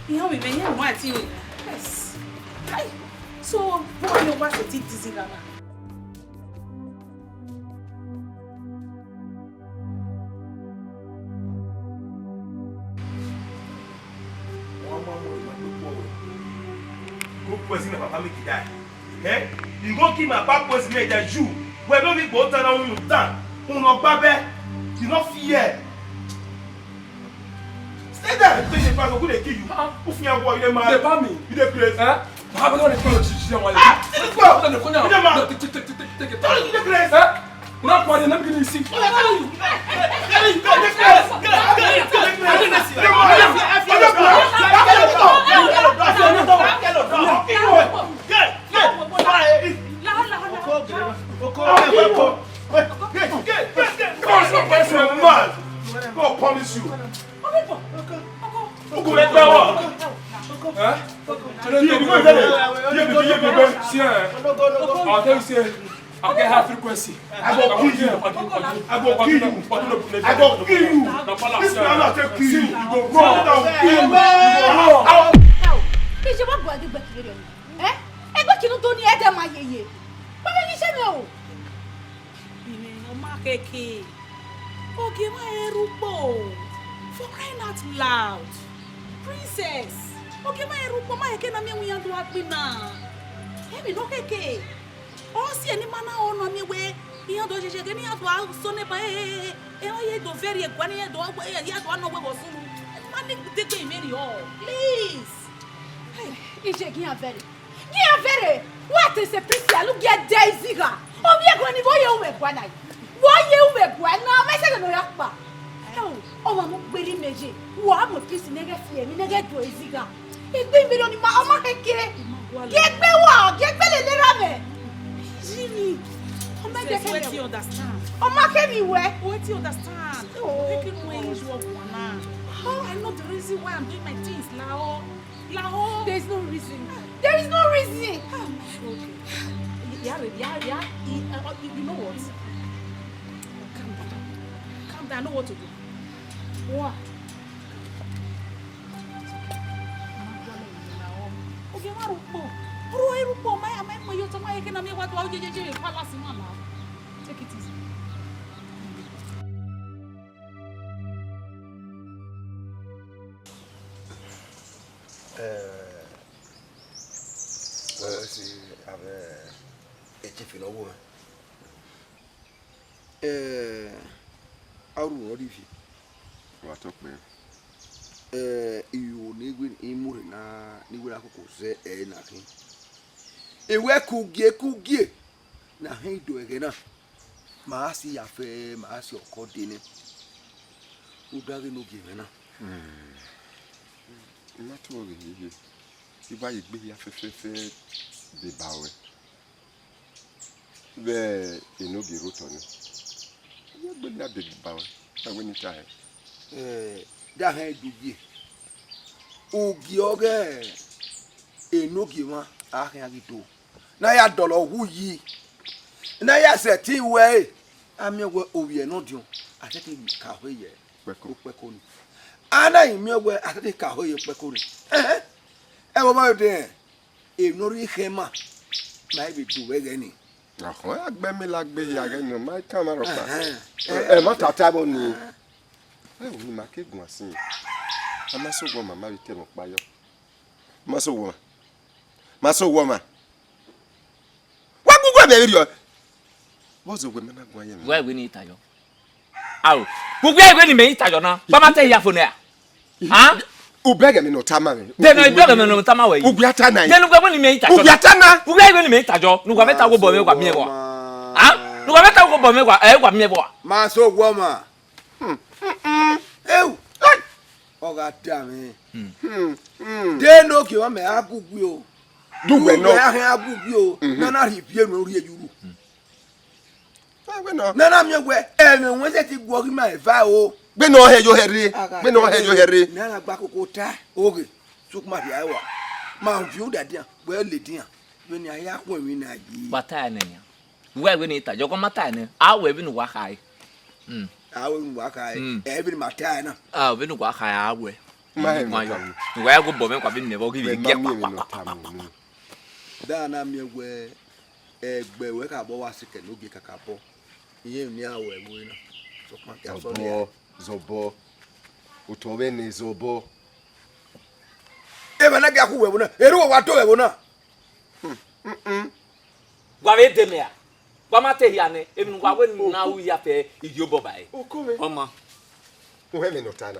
Iyan mi mẹ ye wa ti ru. Yes. Hi. So, boy, you want to take this in, Mama? Ọ ma mu emwa kpekpo ruẹ. Go poison my papa make he die. Eh? You go kill my papa poison me that you. Wẹ ne ovbi igbo ta na unu ta. Unu ọgba bẹ. You no fear. Ede, take it back, we dey kill you. Ufian, you dey mad? Dey ban me. You dey craze? Eh? How am I gonna kill you? Ah, take it back. You dey mad? Take, take, take, take, take it back. You dey craze? Eh? Una kwa dey na begin see. God punish you. I'll tell you, say, I get high frequency. I go kill you. I go kill you. I go kill you. This man, I take kill you. You go run. I will kill you. You go run. Ìjọba gbọ́ àdúgbò kiri ọ̀nà. Ẹ? Ẹgbẹ́ kìnnú tó ní ẹ̀dẹ̀ máa yeye. Báwo ni iṣẹ́ mi o? Bìnrin ọmọ akẹ́kẹ́. Oge ma ẹrú pọ̀. For crying out loud. Princess. Oge ma ẹrú pọ̀, ma ẹkẹ na miẹn wẹ iran do agbọn na. Ẹmwẹ nọ kẹkẹ. Ọ si ẹre ne ima na ho nọ miẹn wẹ iran do shẹshẹ ghe ne iran do a so ne ba, eh, eh, eh, eh, iran ye do vẹrriẹ gua ne iran do a, eh, iran do a nọ wẹ vbe ọ sunu. Ma ni degbe imẹ rriọ. Please. Hey. Iye gi iran vẹrriẹ. Gi iran vẹrriẹ. Wa te sẹ Priscilla, lu gi ẹdẹ izigha. Ovbi ẹguae ni vbe ọ ye ru vbe ẹguae na. Vbe ọ ye ru vbe ẹguae na, ọ ma sẹ ẹghẹ ne ọ ya kpa. Ẹo, ọmwa mu gberra imẹ ye. Wa mu Priscilla ne ẹghẹ fi emwi ne ẹghẹ do izigha. Egbe imẹ rriọ ni ma, ọ ma khẹke. Gie egbe wa, gie egbe lele erha mwẹ. Jimmy, ọ ma Princess, ẹdẹkhẹ wetin you understand? Ọ ma khẹ emwi wẹ. Wetin you understand? Oh. Make you know when you do one now. Oh, I know the reason why I'm doing my things now. Lahọ. There is no reason. There is no reason. Ah, okay. Yeah, yeah, yeah. You, uh, you, you know what? Calm down. Calm down. I know what to do. What? Okay, ma rukpo. Ru e rukpo, ma ya, ma ya, ma ya, ma ya, ke na mi wa do, je, je, je, palace, ma la. Take it easy. Eh, wẹ si avbe echifi ne ọ wu mwẹ. Eh, a ru rọ rhie ivie. Wa tọ kpẹẹ. Eh, iro ne I wẹ I mu rhe na, ne I wẹ na koko zẹ ẹre na khin. I wẹ kugie kugie ne a hẹn do ẹghẹ na. Ma a si ya fẹ, ma a si ọkọ de nẹ. U da ghe ne ogie mwẹ na. Hmm. I ma tuẹ ghe yeye. I wa ye egbe hia fẹfẹfẹ deba ruẹ. Vbe enogie rre otọ nẹ. I ya egbe hia deba ruẹ. A wẹ ne I ta hẹ. Eh, da hẹn do gie. Ugie ọghe enogie mwa a khian ghi do. Ne a ya dọlọ wu yi, ne a ya sẹtin wẹ ẹre, a miẹn wẹ ovbi ẹre nọdiọn, a sẹtin ka ọhọ ye ukpẹko ni. A na i miẹn wẹ a sẹtin ka ọhọ ye ukpẹko ni. Ẹhẹn, ẹvbo ma vbe de rẹn, emwi ne ọ rhie khẹ ma, ma i vbe do vbe ẹghẹ ni. Ọhọn, a gbe ẹmila gbe hia ghẹ nọ, ma i kan mwa rhọkpa. Ẹhẹn. Ẹ ma tata vbọ ni. Ẹhẹn. Ẹ wo ni ma ke guan sin. A ma sẹ owa ma, ma vbe te ẹmwẹ ọkpa yọ. Ma sẹ owa ma. Ma sẹ owa ma. Wa gu uwẹ vbe rriọ. Vbọzẹ wẹ ma na guan ye mwẹ? Wẹ wẹ ne I ta yọ. Ao. Vbe uwẹ wẹ ne imẹ i ta yọ na? Ba ma te hia fo nẹ a? Han? U bẹghe ẹmwẹ ne ọ tama mwẹ. De nọ, i bẹghe ẹmwẹ ne ọ tama wẹ yi? Ugbia ta na. De ne uwẹ wẹ ne imẹ i ta yọ na? Ugbia ta na. Uwẹ wẹ ne imẹ i ta yọ, ne uwa vbe ta wobọ mwẹ wa miẹn vbọ a? Han? Ne uwa vbe ta wobọ mwẹ wa, ẹ, wa miẹn vbọ a? Ma sẹ owa ma. Hmm, hmm, hmm. Eu! Ai! Ọ gha da mwẹ. Hmm. Hmm, hmm. De ne ogie mwa mẹ a gu gui o. Du wẹ nọ. Uwẹ a hẹn a gu gui o. Mhm. Na na rhie ivie unu rhie ye uru. Ẹ, wẹ nọ. Na na miẹn wẹ, ẹmwẹ wẹ sẹtin guọghọ ima eva o. Gbe nọ hẹ yo hẹ rre. Gbe nọ hẹ yo hẹ rre. Na na gba koko ta, oghe. Sokpan ma rhie ẹre wa. Ma viọ udadian, wẹ ladian. Vbene a ya khuẹn emwi na yi. Wa ta ẹre nẹ nian. Uwa wẹ ne I ta, yọ kọ ma ta ẹre nẹ. A wẹ vbene uwa kha ẹre. Hmm. A wẹ vbene uwa kha ẹre. Hmm. Ẹ vbene ma ta ẹre na. A, vbene uwa kha ẹre, a wẹ. Ma hẹ ne ọ ta mu. Uwa ya gu obọ mwẹ kua vbene mẹ vbe ọ ghi vbe gie kpakpa. Da na miẹn wẹ, ẹgbẹ wẹ kakabọ wa sikẹ ne ogie kakabọ. Iye ne a wẹ vbe na. Sokpan ke a sọ nia. Zọbọ, zọbọ. Otọ mwẹ nẹ zọbọ. Emwa na gia khu wẹ vbe na. Erha uwa do wẹ vbe na. Hmm, hmm, hmm. Wa vbe de mẹ a? Wa ma te hia nẹ, emwi ne uwa wẹ ne na ru ya fẹ iyobọ ba ẹre. Okove. Ọma. Uwẹ mẹ ne ọ ta na.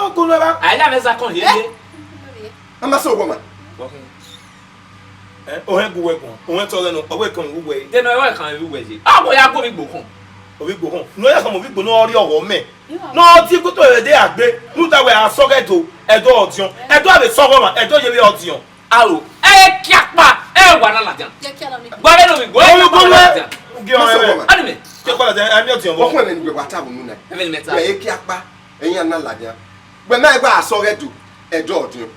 Ọ, kunu ẹra. A ya mwẹ zakọn hiehie. A ma sẹ owa ma. Ohẹn gu wẹ guan, ohẹn tọ ghẹ nọ, ọ wẹ kan gu wẹ. Dena wẹ kan gu wẹ ye. A wẹ ya gu ovbi igbo khọn. Ovbi igbo khọn. Ne ọ ya khama ovbi igbo ne ọ rrie ọghọ mẹ. Ne ọ tie ikutu ẹre de agbe. Ne u ta wẹ a sọghe Ẹdo, Ẹdo ọdiọn. Ẹdo a vbe sọghe ọmwa, Ẹdo ye vbe ọdiọn. Aro, ẹ kiakpa, ẹ wa na ladian. Gba vbe no mi, gba vbe no mi ladian. Ugie ọmwa ẹmwẹ. Ani mẹ. Ke kpala de, ẹ mi ọdiọn vbọ. Ọkhuẹn ẹmwẹ ne uwẹ wa ta vbe unu na. Ẹmwẹ ne mẹ ta. Wẹ ẹ kiakpa, ẹ yan na ladian. Wẹ ma gba a sọghe Ẹdo, Ẹdo ọdiọn.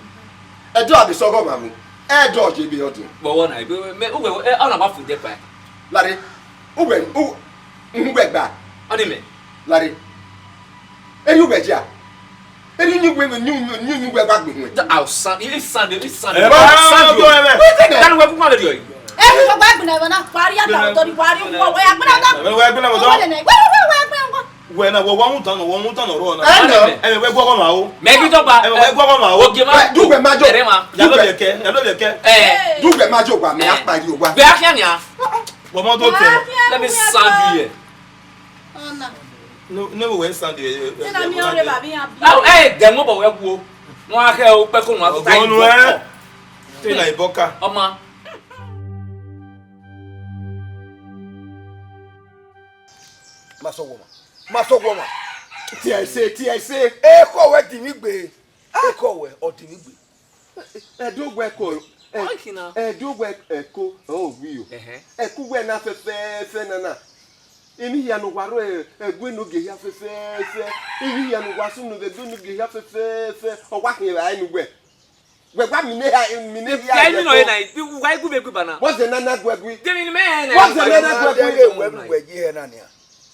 Ẹdo a vbe sọghe ọmwa mu, Ẹdo ye vbe ọdiọn. Vbọwọ na, mẹ, uwẹ, ẹ, ọ na wa fu de pa. Lare, uwẹ, u, uhun wẹ gba. Ani mẹ. Lare. Eri uwẹ dia. Eri ni wẹ ni ni ni wẹ gba gbihun. I'll send, I'll send, I'll send. Ẹ ba send you. Wait a minute. Danu wẹ ku ma video yìí. Ẹ fi gbogbo ẹgbẹ na na parí àtàwọn tó ní parí wọ wẹ ẹgbẹ na. Ẹ wẹ ẹgbẹ na wọ. Wẹ wẹ wẹ ẹgbẹ na. Wẹ na wọ wọ mu tan wọ mu tan ọrọ na. Ẹ nọ. Ẹ wẹ gbọgọ ma o. Mẹ bi dọgba. Ẹ wẹ gbọgọ ma o. Oge ma. Dugbe ma jo. Ere ma. Ya lo yẹ kẹ, ya lo yẹ kẹ. Ẹ. Dugbe ma jo wa, mẹ a parí o wa. Bẹ a khian nia. Wọ mọ do tẹ. Let me send you here. Ọna. Ne wo wẹ send you. Tena mi ọre ba mi abi. Aw, ẹ dẹ mo bọ wẹ guo. Wọn a khẹ o pẹ ko wọn a ta. Ọgbọnu ẹ. Tena ibọka. Ọma. Ma sọ wọ ma. Ma sọ wọ ma. Tiẹ ẹse, tiẹ ẹse. Ekọ wẹ di mi gbe. Ekọ wẹ ọ di mi gbe. Ẹdo wẹ ẹko, Why kina? Ẹdo wẹ ẹko ọ wi o. Ẹhẹn. Ẹko wẹ na fẹfẹfẹ nana. Emwi hia ne uwa rre ẹguẹ enogie hia fẹfẹfẹ. Emwi hia ne uwa sunu vbe ẹguẹ enogie hia fẹfẹfẹ. Ọ wa khian evbare ne uwẹ. Wẹ gba mi ne ha, mi ne hia. Ẹmwi nọ ye na, wa gu vbe gu ba na. What's the nana gu ẹgui? Demi ni mẹ na. What's the nana gu ẹgui? Wẹ gu wẹ ye hẹ na nia.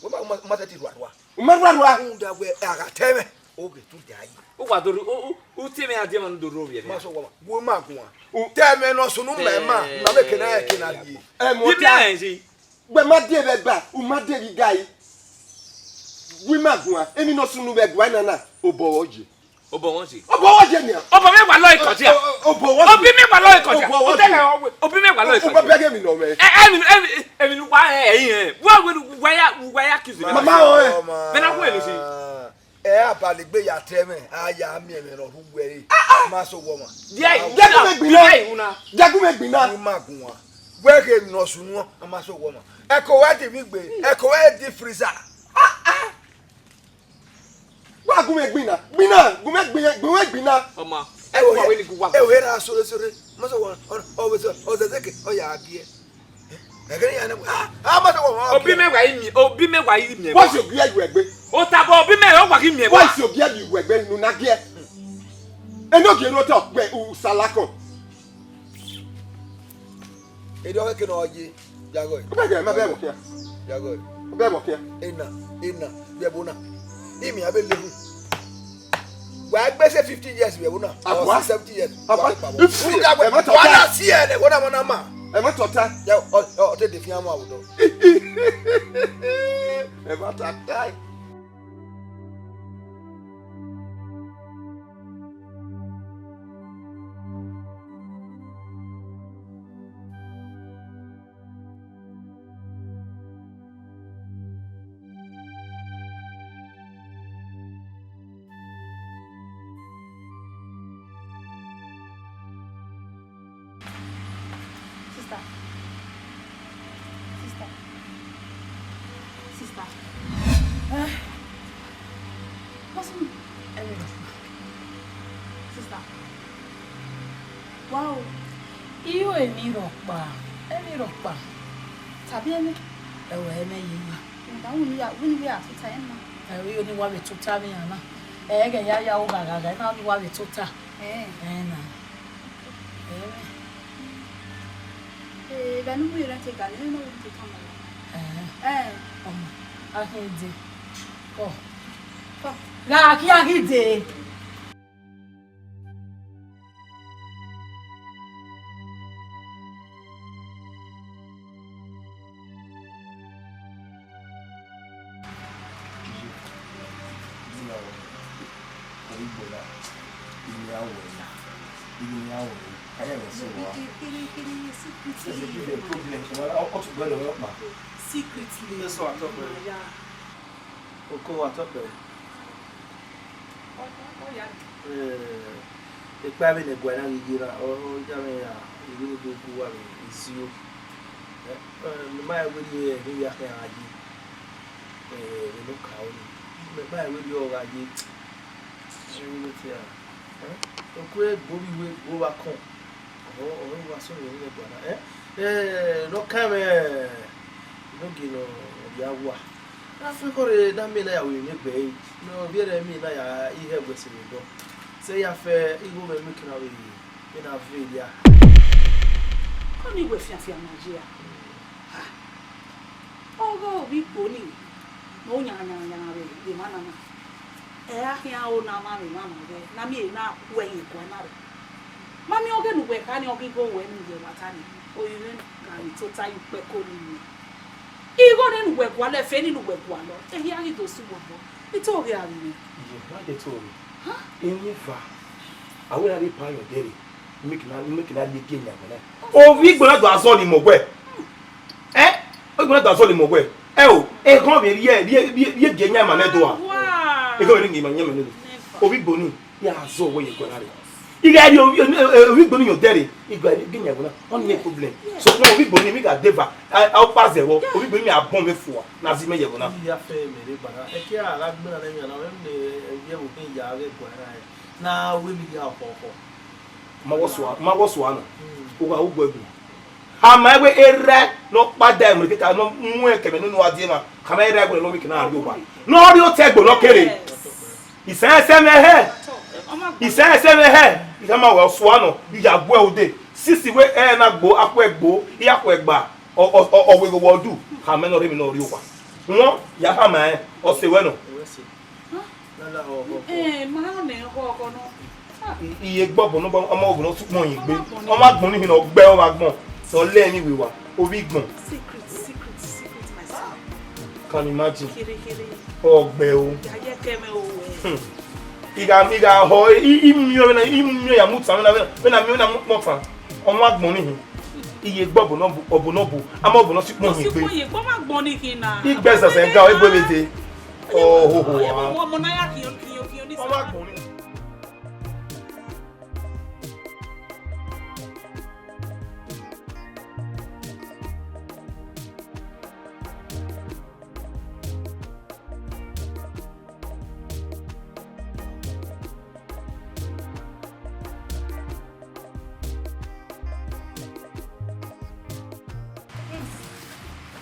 Wẹ ma, ma, ma tẹ ti rua rua. U ma rua rua. Rhunmwuda wẹ a gha ta ẹmwẹ, oghe tu da yi. U wa do rhu, u, u, u tie mwẹ a die ma ne u do rhu ovbi ẹmwẹ. Ma sẹ owa ma, wo ma guan. U ta ẹmwẹ ne ọ sunu ma ima, ma vbe ke na rẹn ke na rrie. Ẹmwẹ Ibi ọta. Ẹ rẹn yi. Wẹ ma die vbe ẹgba, u ma die vbe iga yi. Wi ma guan, emwi ne ọ sunu vbe ẹguae na na, obọ ọre ọ ye. Obọ ọre ọ ye. Obọ ọre ọ ye nian. Obọ mwẹ wa lọ ikọ dia. O, o, obọ ọre ọ ye. Obi mwẹ wa lọ ikọ dia. Obọ ọre ọ ye. Obi mwẹ wa lọ ikọ dia. Obọ bẹghe emwi ne ọ mwẹ. Ẹ, ẹ, emwi, emwi, emwi ne uwa rẹn, ẹ, ẹ, ẹ. Wa, wa, wa ya, wa ya kiss me. Mama o, ẹ. Vbe na hu emwi si. Ẹ abalẹ egbe ya ta ẹmwẹ, a ya miẹn ẹmwẹ ne ọ rhu wẹ re. Ma sẹ owa ma. Dia, dia gu mwẹ gbinna. Dia gu mwẹ gbinna. Wi ma guan. Wẹ ghe emwi ne ọ sunu, a ma sẹ owa ma. Ẹko wẹ di vbe igbe, ẹko wẹ di freezer. Wa gu mwẹ gbinna, gbinna, gu mwẹ gbinna, gu mwẹ gbinna. Ọma, ẹ wa wẹ ni gu wa. Ẹ wẹ ra sore sore. Ma sẹ owa, ọ, ọ wẹ sẹ, ọ zẹzẹ ke, ọ ya gie. Ẹgẹ ne iran na, ah, ah, ma sẹ owa, obi mẹ wa yi miẹn, obi mẹ wa yi miẹn. Wa si ogie yu egbe. O ta bọ obi mẹ wa ghi miẹn. Wa si ogie yu egbe nu na gie. Enogie ro tọ gbe u salakọ. Eri ọghẹ ke ne ọ ye, ya gọe. Ọ bẹghe, ma bẹghe vbe ọkhian. Ya gọe. Ọ bẹghe vbe ọkhian. Ena, ena, vbe ẹvbo na. Imi a vbe lehun. Wa gbe se fifty years vbe ẹvbo na. Abua. Or seventy years. Abua. Wa gba vbọ. Ifi, ẹ ma tọ wa ta. Na si ẹre, wẹ na ma na ma. Ẹ ma tọ ta. Ya, ọ, ọ, ọ te de fian mu avo dọ. Ẹ ma tọ ta. Sister. Sister. Eh. What's wrong? Ẹ vbe rhọkpa. Sister. Wow. Iyo, ẹ vbe rhọkpa. Ẹ vbe rhọkpa. Tabi ẹmwẹ. Ẹwẹ, ẹmwẹ ye yi. Nda wini ya, wini ya tuta ena. Ẹ, iyo ni wa vbe tuta vbe iran na. Ẹ, ẹghẹ ya ya ru ghaghaga, ena ni wa vbe tuta. Eh. Ẹ na. Ẹ. Eh, vbe ne u rre te ga, ne u te tama. Eh. Eh. Ọma, a khin de. Kọ. Kọ. Gha khian ghi de. Secretly. Oko wa tọkpẹ. Eh, ekpa vbene ẹguae na ghi ye na, ọ, ọ ya mwẹ ra, I vbene do gu uwa vbe izio. Eh, eh, ne ma rẹn wẹẹ ne I ya khian gha ye, eh, vbene ọ ka ru nii. Mẹ ma rẹn wẹẹ ọ gha ye, I vbene te ra. Eh, okue gbe ovbi iwe, gbe ovbi akọn. Ọ, ọ wa sẹ ọmọ ne ẹguae na, eh? Eh, ne ọ kan mwẹ, enogie ne ọ ya wa. Ne a fẹn ekhọe rre, ne a miẹn ne a ya ru emwi ne egbe ẹre, ne ovbi ẹre miẹn ne a ya ihe ẹguae sẹ vbe odọ. Sẹ ya fẹ igho mwẹ miẹn ekiran vbe, vbene a ve rria. Kọni wẹ fianfian ma ye a? Ha! Ọghe ovbi igbo ni, ne ọ yanran yanran yanran vbe, vbe emwa na na. Ẹ ra khian ro ne a ma vbe emwa na ghẹ, ne a miẹn ehe na ku ẹre ye ẹguae na rre. Ma miẹn ọghe ne uwẹ kha ni, ọghe igho ruẹ ne u ye ẹmwata ni, orinmwi gha vbe tota ye ukpẹko ni mẹ. Igho nene uwẹ gualọ, ẹfe nene uwẹ gualọ, ehia ghi do sẹ uwẹ obọ, I te ghe a vbe mwẹ. Iye, ma de to rre. Hah? Emwi eva, a wẹ na rhie pan yọ dẹrẹ, make na, make na rhie gie yan ẹguae na. Ovbi igbo na do azọ ni mọ wẹ. Eh? Ovbi igbo na do azọ ni mọ wẹ. Ẹ o, ekhọn vbe rhie, rhie, rhie, rhie gie yan ima nẹ do a. Wow. Ekhọn vbe rhie gie ima yan ima nẹ do. Never. Ovbi igbo ni. Ya zọ wẹ ye ẹguae na rre. I gha rhie ovbi, ovbi igbo ni yọ dẹrẹ, I gha rhie gie yan ẹguae na, ọ ni problem. So, na ovbi igbo ni, mi gha deva, a, a, ọkpa zẹ vbọ, ovbi igbo ni a bọ mwẹ fua, na zi mẹ ye ẹguae na. I ya fẹ mẹ rre gba na, ẹki a gha gbe na nẹ emwi na, wẹ mẹ, ẹ, ẹ, vbiẹ vbe okhin ya ghe ẹguae na, ẹ, na wẹ mẹ ya khọ khọ. Ma wọ sua, ma wọ sua nọ. Mm. U gha ru ugbẹn egbe. Khama ẹvbo erha ne ọ kpa da ẹmwẹ keka ne ọ mu ẹkẹmẹ ne unu a die na, khama erha ẹvbo ne ọ vbe kina a rrie owa. Ne ọ rrie otọ ẹgbo ne ọ kere. Isẹn ẹsẹ mwẹ hẹ. Isẹn ẹsẹ mwẹ hẹ. I khama wẹ ọ sua nọ, I ya gu ẹ ude. Sisi wẹ ẹ na gbo, akhuẹ gbo, I ya khuẹ gba, ọ, ọ, ọ, ọ wẹ igho wẹ ọ du, khama ẹre ne ọ rre emwi ne ọ rrie owa. Wọn, ya khama ẹre, ọ sẹ wẹ nọ. Eh, ma nẹ ọkhọ ọkhọ nọ. Ah. I, iye gbọbọ nọ, ọmọ ogun nọ sukpọn yin gbe. Ọmọ agbọn ni hin nọ gbẹ ọmọ agbọn. Sọ lẹ ni wewa, ovbi gbọn. Secret, secret, secret, my son. Can imagine. Kiri, kiri. Ọgbẹ o. Ya ye kẹ mẹ o, eh. Hmm. I gha, I gha họ, I, I miẹn vbene, I miẹn ya mu tan vbene, vbene, vbene I miẹn vbene mu kpọn tan. Ọmọ agbọn ni hin. Iye gbọbọ nọ bu, ọbọ nọ bu. Ama ọbọ nọ sukpọn yin gbe. Sukpọn yin gbe, ọmọ agbọn ni hin na. I gbẹ zẹzẹ ga, egbe vbe de. Ohoho. Ọmọ, ọmọ na ya kiyo, kiyo, kiyo ni. Ọmọ agbọn ni.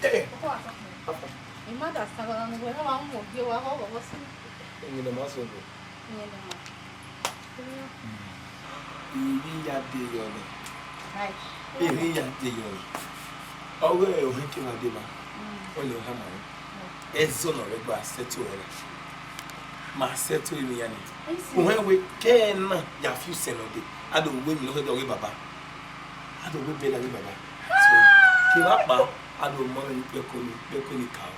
Eh, eh. Ọkọ wa sọ fún mi. Papa. Emọ da sa gọnọ ne uwẹ ne ọ wa mu ogie wa, ọ ghọghọ sẹ. Emwi ne ọ ma sẹ obọ. Emwi ne ọ ma. Emwi ya de yọ nẹ. Emwi ya de yọ nẹ. Ọ ghe ohẹn ke na deba. Mm. Ọ lẹ ọ hama rẹ. Mm. Ẹzọ nọ rẹ gba sẹtin ọre na. Ma sẹtin emwi ya nẹ. Uhẹn wẹ kẹ na ya fi usẹ nọ dee. A do wẹ emwi nọ khẹ dọ ghe baba. A do wẹ bẹlẹ ghe baba. So, kevbe akpa, a do mọ mwẹ ni kpẹko ni, kpẹko ni ka o.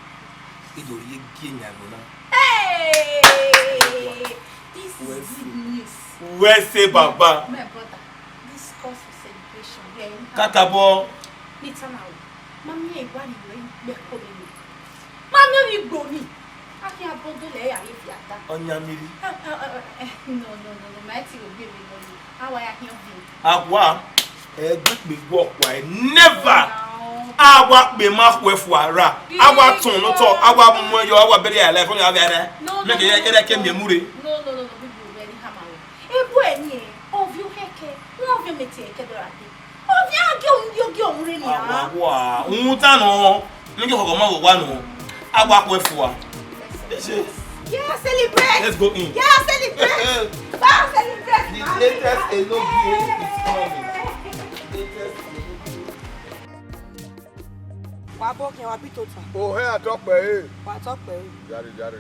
I do rhie gie yan ẹvbo na. Hey! This is good news. Wẹ sẹ baba. My brother, this calls for celebration. We are in town. Kakabọ. Ni tama o. Ma miẹn iwari wẹ ikpẹko ni. Ma miẹn ovbi igbo ni. A khian bọdọ lẹ ya ye fi ada. Ọyan mi ri. Eh, eh, eh, eh, no, no, no, no, ma ti ro bi emwi nọ ni. A wa ya khian ovbi. A wa. Ẹgbẹkpe wọ ọkpa, never. A wa kpe ma khuẹ fua ra. A wa tọn nọ otọ, a wa mu ẹyọ, a wa bury alive, ọni a vbe rẹ. Mẹ kẹ ẹrẹ ke miẹn mu rre. No, no, no, no, people, very hammer. Ebu ẹni ẹ, ovbi ohẹkẹ, wọn ovbi ọmẹtẹ ẹkẹ dọra de. Ovbi a gie ohun, gie ohun rre nia. Awa, wa, uhunmwu ta nọ, ne gie ọghọghọ ma vbe owa nọ. A wa khuẹ fua. Ese. Yeah, celebrate. Let's go in. Yeah, celebrate. Ba celebrate. The latest Enogie is coming. Latest Enogie. Wa bọ khian, wa bi tota. Ohẹn atọkpẹ ẹre. Wa tọkpẹ ẹre. Jare, jare.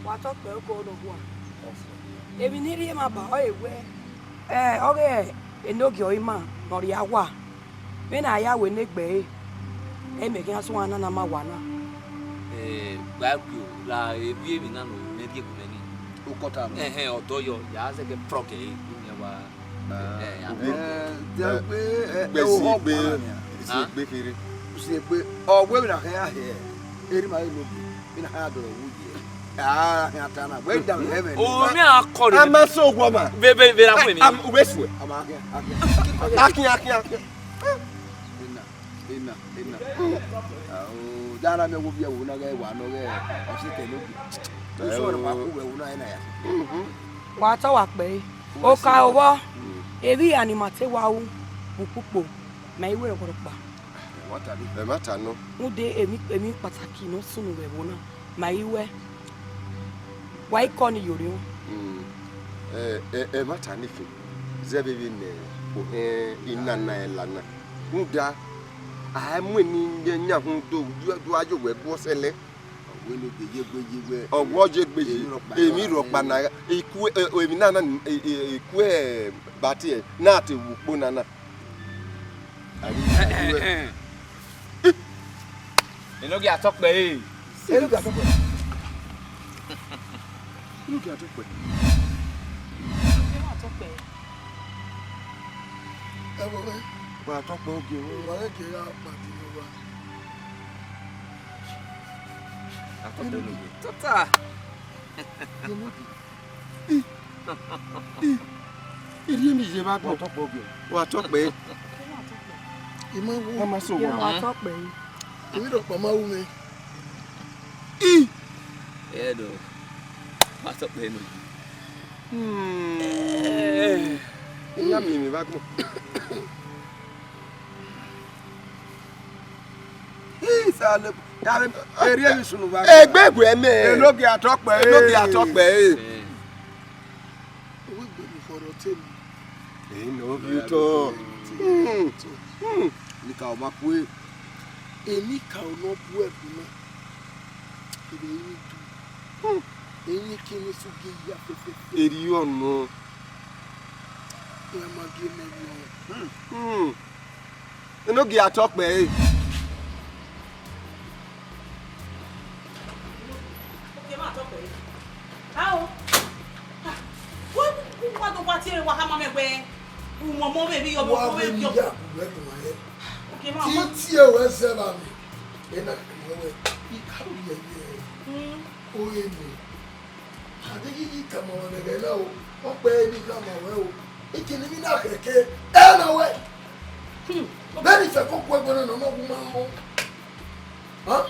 Wa tọkpẹ ẹre, oko nọ gua. Emwi ne I rhie ma ba ọre wẹ, ẹ, ọghe Enogie ọre ima ne ọ rhia wa. Vbene a ya wẹ ne egbe ẹre, ẹ mẹ khian suẹn nana ma wa na. Eh, gba gu la, evbiemwi na ne mẹ rhie gu mẹ ni. Ukọta mẹ. Ẹhẹn, ọdọ yọ, ya zẹgẹ prọk ẹre, u miẹn wa. Eh, ya prọk ẹre. Eh, dagbe, eh, gbèsè ohọ gbe, gbara nia. Gbèsè gbe kere. Gbèsè gbe, ọ wẹ emwi na khian ya hẹ, erha ima re no bi, emwi na khian ya dọlọ wu ye. Ah, khian ta na, wẹ da mẹ hẹ mẹ. O, mi a kọ re. A ma so owa ma. Be, be, be ra fu mi. Am, wẹ suẹ. A ma khian, a khian. A khian, a khian, a khian. Ena, ena, ena. Ao, da na miẹn wo biẹ wo na ghẹ wa nọ ghẹ, ọ si kẹ ne obi. Usun ọnọ wa ku wẹ wo na ẹna ya. Wa tọ wa kpẹ. Oka ovbọ, evbi iran ni ma te wa ru vbe ukpukpo, ma i wẹ rhọkpa. Ẹmwata nọ. Rhunmwuda emwi, emwi kpataki ne ọ sunu vbe ẹvbo na, ma i wẹ, wa i kọ ni ye orhiọn. Mm. Ẹ, ẹ, ẹmwata ni khin, zẹ vbene ohẹn inana ẹla na. Rhunmwuda, a mu eni yan, yan hun do, do, do a ye owẹ bu ọsẹ lẹ. Ọ wẹ ne ogie ye egbe yi wẹ. Ọ wẹ ọ ye egbe yi. Emwi rhọkpa na. Emwi rhọkpa na, ikue, e, emwi na na, e, e, ikue, e, bati ẹ, na te wu ukpo na na. Enogie atọkpẹ ẹre. Enogie atọkpẹ. Enogie atọkpẹ. Enogie atọkpẹ. Ẹ wo mwẹ. Wa atọkpẹ ogie mwẹ. Wa ghẹ gie gha kpadi ye owa. Atọkpẹ ogie. Tota. Enogie. I, i, I rhie emwi ye vbe agbọn. Wa tọkpẹ ogie. Wa tọkpẹ. I ma wu. Wa ma so wa. Wa tọkpẹ. Emwi rhọkpa ma ru mwẹ. I. Ẹdọ. Wa tọkpẹ nọ. Hmm. I ya miẹn emwi vbe agbọn. Ih, sale, ya vbe erriọ emwi sunu vbe agbọn. Egbe gu ẹmẹ. Enogie atọkpẹ ẹre. Enogie atọkpẹ ẹre. Uwegbe ni fọrọ te mi. Enogie otọ. Hmm. Hmm. Eni ka ọ ma kue. Eni ka ọ nọ bu ẹbu na. Kevbe eni du. Hmm. Eni kene su gie ya fẹfẹfẹ. Erriọ nọ. Iran ma gie mẹ vbiẹ. Hmm. Hmm. Enogie atọkpẹ ẹre. Oke, ma tọkpẹ ẹre. Ao. Ah, wẹ, wẹ, wa do wa tie wa khama mẹ wẹ, u mọmọ vbe emwi yọ, vbe emwi yọ. Oke, ma, ma. Tie wẹ zẹ vba mẹ. Ena kẹkẹ wẹ, I ka ru yẹyẹ. Hmm. Ore nẹ. A deghẹ I tama ruẹ ẹghẹ na o, ọ kpẹẹ ne I khama ruẹ o. Ekene emwi na khẹke, ẹ na wẹ. Hmm. Vbene I fẹko ku ẹgbẹe na nọ, ọ gu ma họn. Hàn?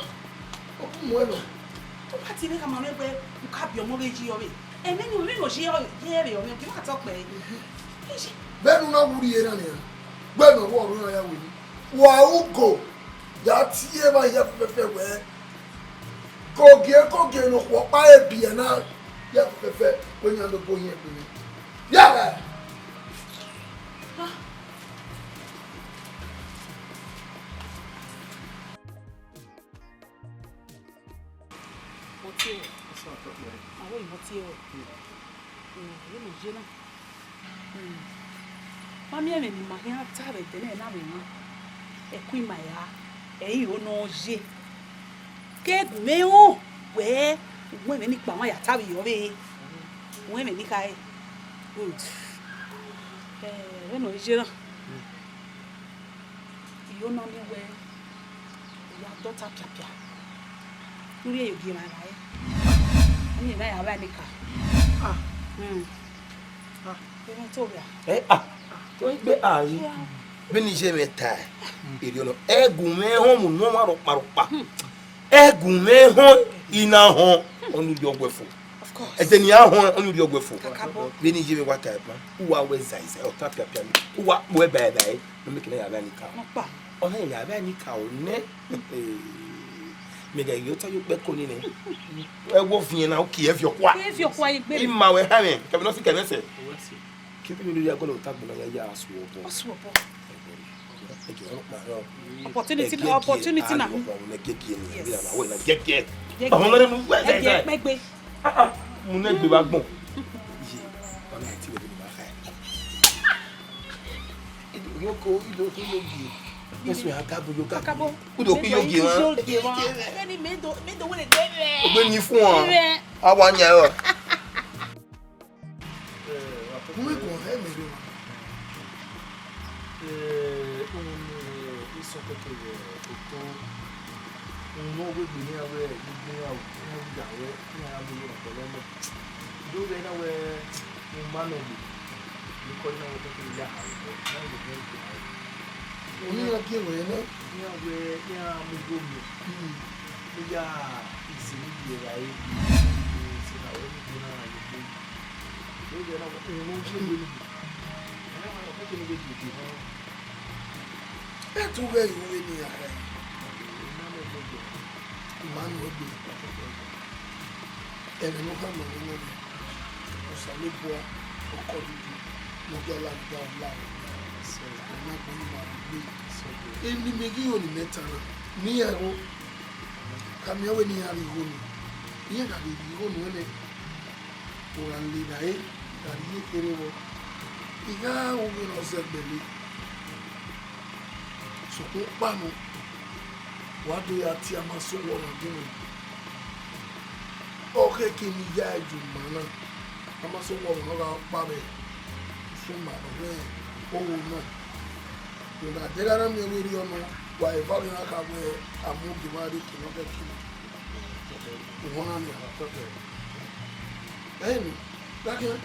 Ọ gu muẹn nọ. Ọ ma tie mwẹ khama mwẹ wẹ, u ka biẹ ọmọ vbe yi ọvbe. Ẹmwẹ ni, vbene ọ yi ọvbe, ọ ma tọ kpẹẹ. Vbene u na wu rrie na nian, wẹ ne ọ ru ọrhuẹ na ya wẹ ni. Wa ugo, ya tie emwa hia fẹfẹfẹ wẹ, kogie kogie ne okhuo ọkpa re biẹ na, ya fẹfẹfẹ, wẹ yan do bo hin ẹgbẹe. Ya ghẹ! Mo tie ruẹ. Aro yi mo tie ruẹ. Mm, vbene ọ ye na. Mm. Ma miẹn ẹmwẹ ne ima khian ta vbe ẹdẹnẹrẹ na vbe emwa. Ẹko ima ra, ẹ i ro ne ọ ye. Ke gu mwẹ rẹn wẹẹ, u wẹ ẹmwẹ ni kpa mwa ya ta vbe irẹn ọvbehe. U wẹ ẹmwẹ ni khare. Good. Eh, vbene ọ ye na. Iyo na miẹn wẹẹ, u ya dọ ta piapia. U rhie ye ogie emwa evbare. Ọni na ya vba ẹmwẹ ka. Ah. Hmm. Ah. Emwi to vbia. Eh, ah. To igbe, ah, yi. Iya. Vbene iye mwẹ tae, erriọ nọ, ẹgu mwẹ họn mu ne ọmwa rhọkpa rhọkpa. Ẹgu mwẹ họn, I na họn, ọnii rhie ọghe fo. Of course. Ẹdẹ ne I ra họn, ọnii rhie ọghe fo. Kakabọ. Vbene iye mwẹ wa tae ban, uwa wẹ zaizae, ọ ta piapiani, uwa kpọe baebae, ne ọ miẹn ke ne a ya vbe ẹe ni ka. Nọkpa. Ọ na ya vbe ẹe ni ka o nẹ. Mẹ ghẹ ghi otọ ye ukpẹ ko nii nẹ. Ẹ wo viẹn na, uki ẹ viọ kua. Ẹ viọ kua egbe. I ma wẹ hẹ mwẹ, kẹmwẹ ne ọ si kẹmwẹ sẹ. Kevbe ne u rhie ẹguọnọ vbe otọ agbọn na, ya ya sẹ obọ. Ọ sẹ obọ. Opportunity, opportunity na. Yes. Ẹgiẹ, ẹgiẹ, ẹgiẹ, ẹgiẹ. Ẹgiẹ, ẹgiẹ. Ah, ah, mu ne egbe vbe agbọn. Ye, ọna ti wẹ vbene ima kha. Ido yo ko, ido ko yo gie. Eso ya gabo yo gabo. Kakabọ. Udo ko yo gie wa. Yo gie wa. Ẹni mẹ do, mẹ do wẹrẹ gbe rẹ. Ogbe ni fun ọ. Rẹ. A wa yan ọ. Uwẹ kọ hẹ mẹ rẹ. Eh, unu ni isọn kẹkẹ vbe oko. Unu ne ọ wegbe ne iran wẹ, gbogbo iran, iran ya wẹ, iran ya mu ye ọkpọlọ mẹ. Do vbe na wẹ, u ma nọ gbe. Ni kọ na wẹ kẹkẹ ya ha vbe, na wẹ kẹkẹ ya ha. Oni iran gie wẹ nẹ? Iran wẹ, iran mu igho miẹn. Hmm. Iran, isi ni gie ra e. Isi na wẹ ni gie na ra ye gbe. Ẹdẹ ughẹ ru vbene iran kha ẹre. Ima nọ egbe. Ẹmwẹ ne ọ khama mwẹ nẹ, Osanobua, ọkọ dede, ne ọ gia la vbe ọla, ọ ma gbe ima rhie egbe. Eni mẹ ghi ho ne imẹ ta na, ne iran igho, ka miẹn wẹ ne iran rhie igho nii, iran gha vbe rhie igho nuẹn nẹ. U gha le evbare, u gha rhie kherhe vbọ, I gha ru vbene ọ zẹgbẹ le. Sokpan ọkpa nọ, wa do ya tie Amasowa ọmwa gun mwẹ. Ọ khẹke ne I ya ẹe gie ima na, Amasowa ọmwa ne ọ gha kpa vbe usun ima ne ọ rre owa na. Rhunmwuda deghẹ a na miẹn vberriọ nọ, wa eva vbe na kha wẹ a mu ogie mwa rrie eke ne ọ khẹke. Uhunmwu na nian. Ẹi nọ, gha khian,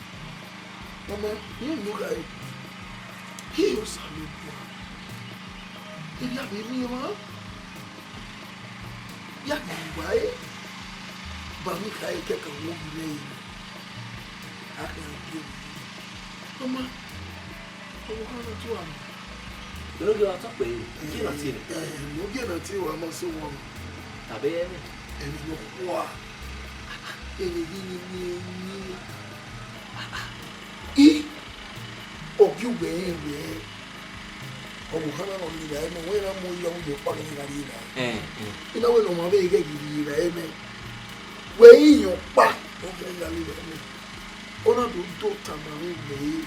ọ ma rẹn unu gha re, I re Osanobua, erriọ vbe rri emwa, ya ghi vba ẹre, ba mwẹ khare kẹkan wo ghi mwẹ re, a khian gie vbe. Ọ ma, ọvbokhan na tuẹ amẹ. Enogie wa tọ kpẹre, gie na tie mwẹ. Enogie na tie wa, Amasowa. Taba ẹmwẹ. Ẹmwẹ nọkhua. Ẹmwẹ ghi ni ni ni. I, ọ gie uwẹ rẹn wẹ, ọvbokhan na nọ rri evbare mẹ, wẹ na mu iyọ vbe ọkpa ghi gha rri evbare. Ẹn, ẹn. I na wẹ ne ọmwa vbe ghẹ ghi rri evbare mẹ. Wẹ i yan ọkpa, ọ ghi gha rri evbare mẹ. Ọ na do do tama mwẹ wẹẹ,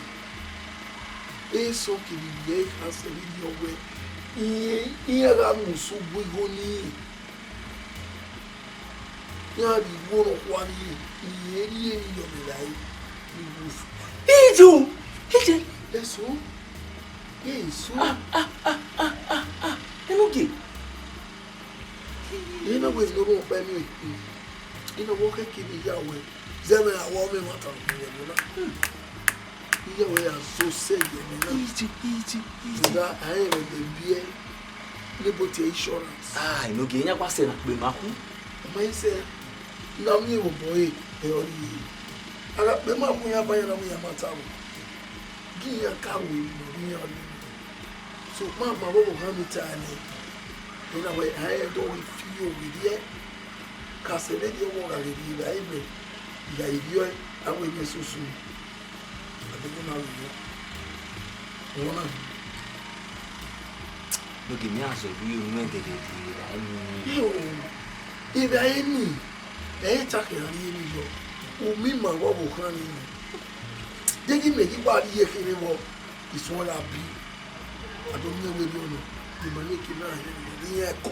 eso kevbe ivbi ẹre kha sẹ vberriọ wẹẹ, irẹn, iran gha mu usun bu igho nii, iran rhie igho nọkhua nii, irẹn rhie emwi yọ vbe evbare, ni wu usun. Iye o, iye. Eso, eso. Ah, ah, ah, ah, ah, ah. Enogie. Ena wẹ ne orhunmwu ọkpa miẹn, ena wẹ ọ khẹke ne I ya wẹ, zẹ mwẹ ra wẹ ọmwa ẹmwata ne ọ wẹ ẹvbo na. I ya wẹ ya zẹ osẹe ye ẹmwẹ na. Iye, iye, iye. Rhunmwuda a rẹn mwẹ vbe biẹ ne ebo tie insurance. Ah, Enogie, iran gha sẹ na kpe ma khu. Ọ ma i sẹ, na miẹn vbe obọ ẹre, ẹ ọ rhie. A gha kpe ma khu, iran ba iran na mu iran ma ta vbo. Gie iran ka ru emwi ne ọ rre iran rre. Sokpan ma vbe ọvbokhan ni tae nẹ, ena wẹ a rẹn do ghi fi owerriẹ, ka sẹ vberriọ wẹ ọ gha ghi rri evbare mẹ, I gha rriọ ẹe, a wẹ mẹ soso. Adeghẹ na vberriọ. Ọmwa na. Enogie, mẹ a zọ vbe unu ẹdẹdẹ rri evbare nii. Yo, evbare nii, ẹ i ta khian rhie emwi yọ, u miẹn ima vbe ọvbokhan nii nọ. Deghẹ imẹ ghi wa rhie kherhe vbọ, isuẹn gha bi, a do miẹn vberriọ nọ, ne ima miẹn eke na rhie ne iran ko.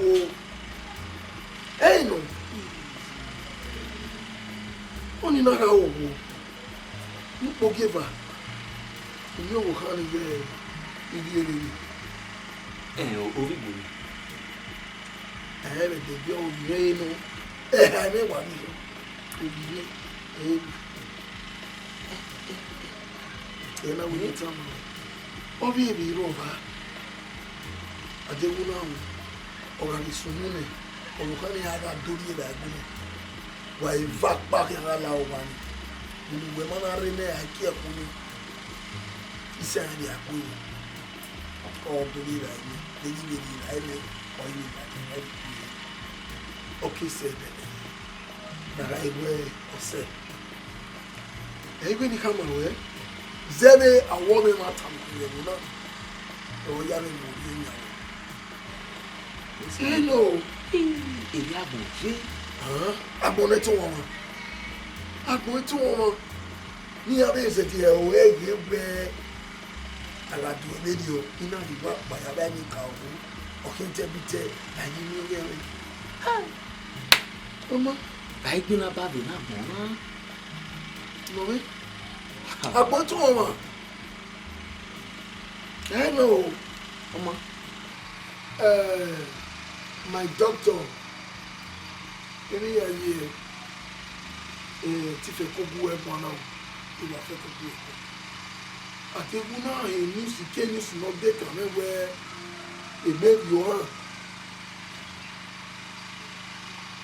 Ẹi nọ, ọnii na gha ru owo, ne ukpogieva, u miẹn ọvbokhan nii vbe I rhie rere. Ẹn, o, ovbi Igbo nii. Ẹ, vbe ẹdẹ biẹ ovbi mwẹ nọ. Ẹ, a i mwẹ wa ni, ovbi mwẹ, ẹ, ẹ na wẹ ne I tama ruẹ. Ovbi emwi rre ọvba. Adeghẹ na ru, ọ gha ghi sunu nẹ, ọvbokhan nii a gha do rhie vbe agbọn nẹ, wa eva ọkpa khian gha la owa nii, vbene uwẹ ma na rre nẹ, a i kie ẹkpo nii, isẹ rẹn rhie agbọn nẹ, ọ do rhie vbe agbọn, vbe ghi vbe rhie vbe agbọn, ọ i vbe vbe agbọn, ọ i vbe rhie, ọ ke sẹ ẹdẹ nẹ, ne a gha re wẹ ọ sẹ. Ẹ i wẹ ne I khama ruẹ, zẹvbe awọ mwẹ ma tama uwẹ ẹvbo na, ọ ya mwẹ mu orhiọn yan ruẹ. Hello. Erriọ agbọn ye. Hàn, agbọn nẹ te ọmwa. Agbọn te ọmwa. Ne iran vbe zẹdẹ ẹ o, ẹ ghe wẹ a gha do ẹmwẹ rriọ, I na ghi wa kpa ya vbe ẹmwẹ ka wu, ọ khian tẹ bi tẹ, a i ghi miẹn ọghẹe mwẹ. Ọma, a i gbinna ba vbe na agbọn na. Nọ mwẹ. Agbọn te ọmwa. Ẹ nọ o. Ọma. Eh, my doctor, emwi ya ye, eh, te I fẹ koko gu ẹre guan na o, I wa fẹ koko ẹre guan. Adeghẹ na rẹn news, ke news ne ọ de kan mwẹ wẹ, e Mary Ohan.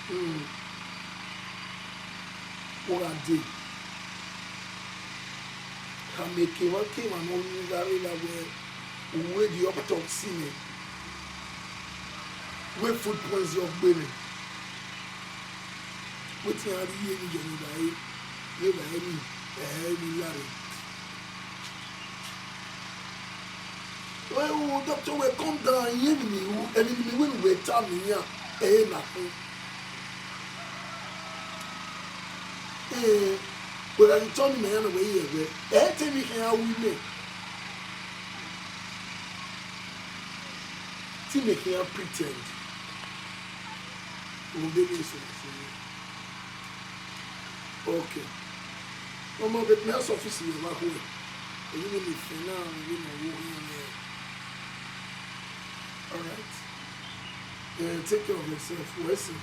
Hmm. Ọ gha dee, khama ekemwa kemwa ne ọ ru gha rre la wẹ, u wẹ the autopsy nẹ, wẹ food poison ọ gbe nẹ, wẹ te iran rhie emwi ye ne evbare, ne evbare ni, ẹ i re emwi lare. Wẹ, doctor, wẹ calm down, I rẹn emwi ne I ru, emwi ne I wẹ ne uwẹ tama iran, ẹre na khin. Eh, wẹ gha ghi tọ ne imẹ iran nọ wẹ, I rẹn wẹ, ẹ i te emwi khian ru imẹ, te imẹ khian pretend. Rhunmwuda emwi eso na sẹ. Okay. Ọmọ, vbe mẹ ọ sẹ ọfisi vbe evba khuẹ, emwi ne I fẹn na, emwi ne ọ wo khian nẹ. All right. Eh, take care of yourself. Wẹ sẹ.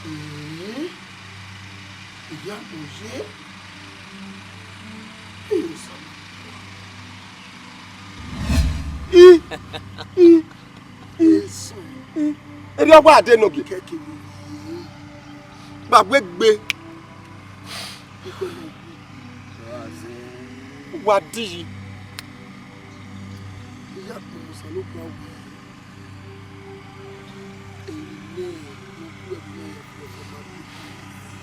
Eh, ìyá kò yé. Hey, Osanobua. I, i, i, i. Erriọ wa de nogie. Kẹkẹ vbe gba gbe gbe. Ikpẹ ne ọ gbe. Wa di yi. Iya kpọnmwẹ Osanobua wẹẹ, emwi ne ọ gu ẹvbo na ya ẹfẹfẹ ma gbe.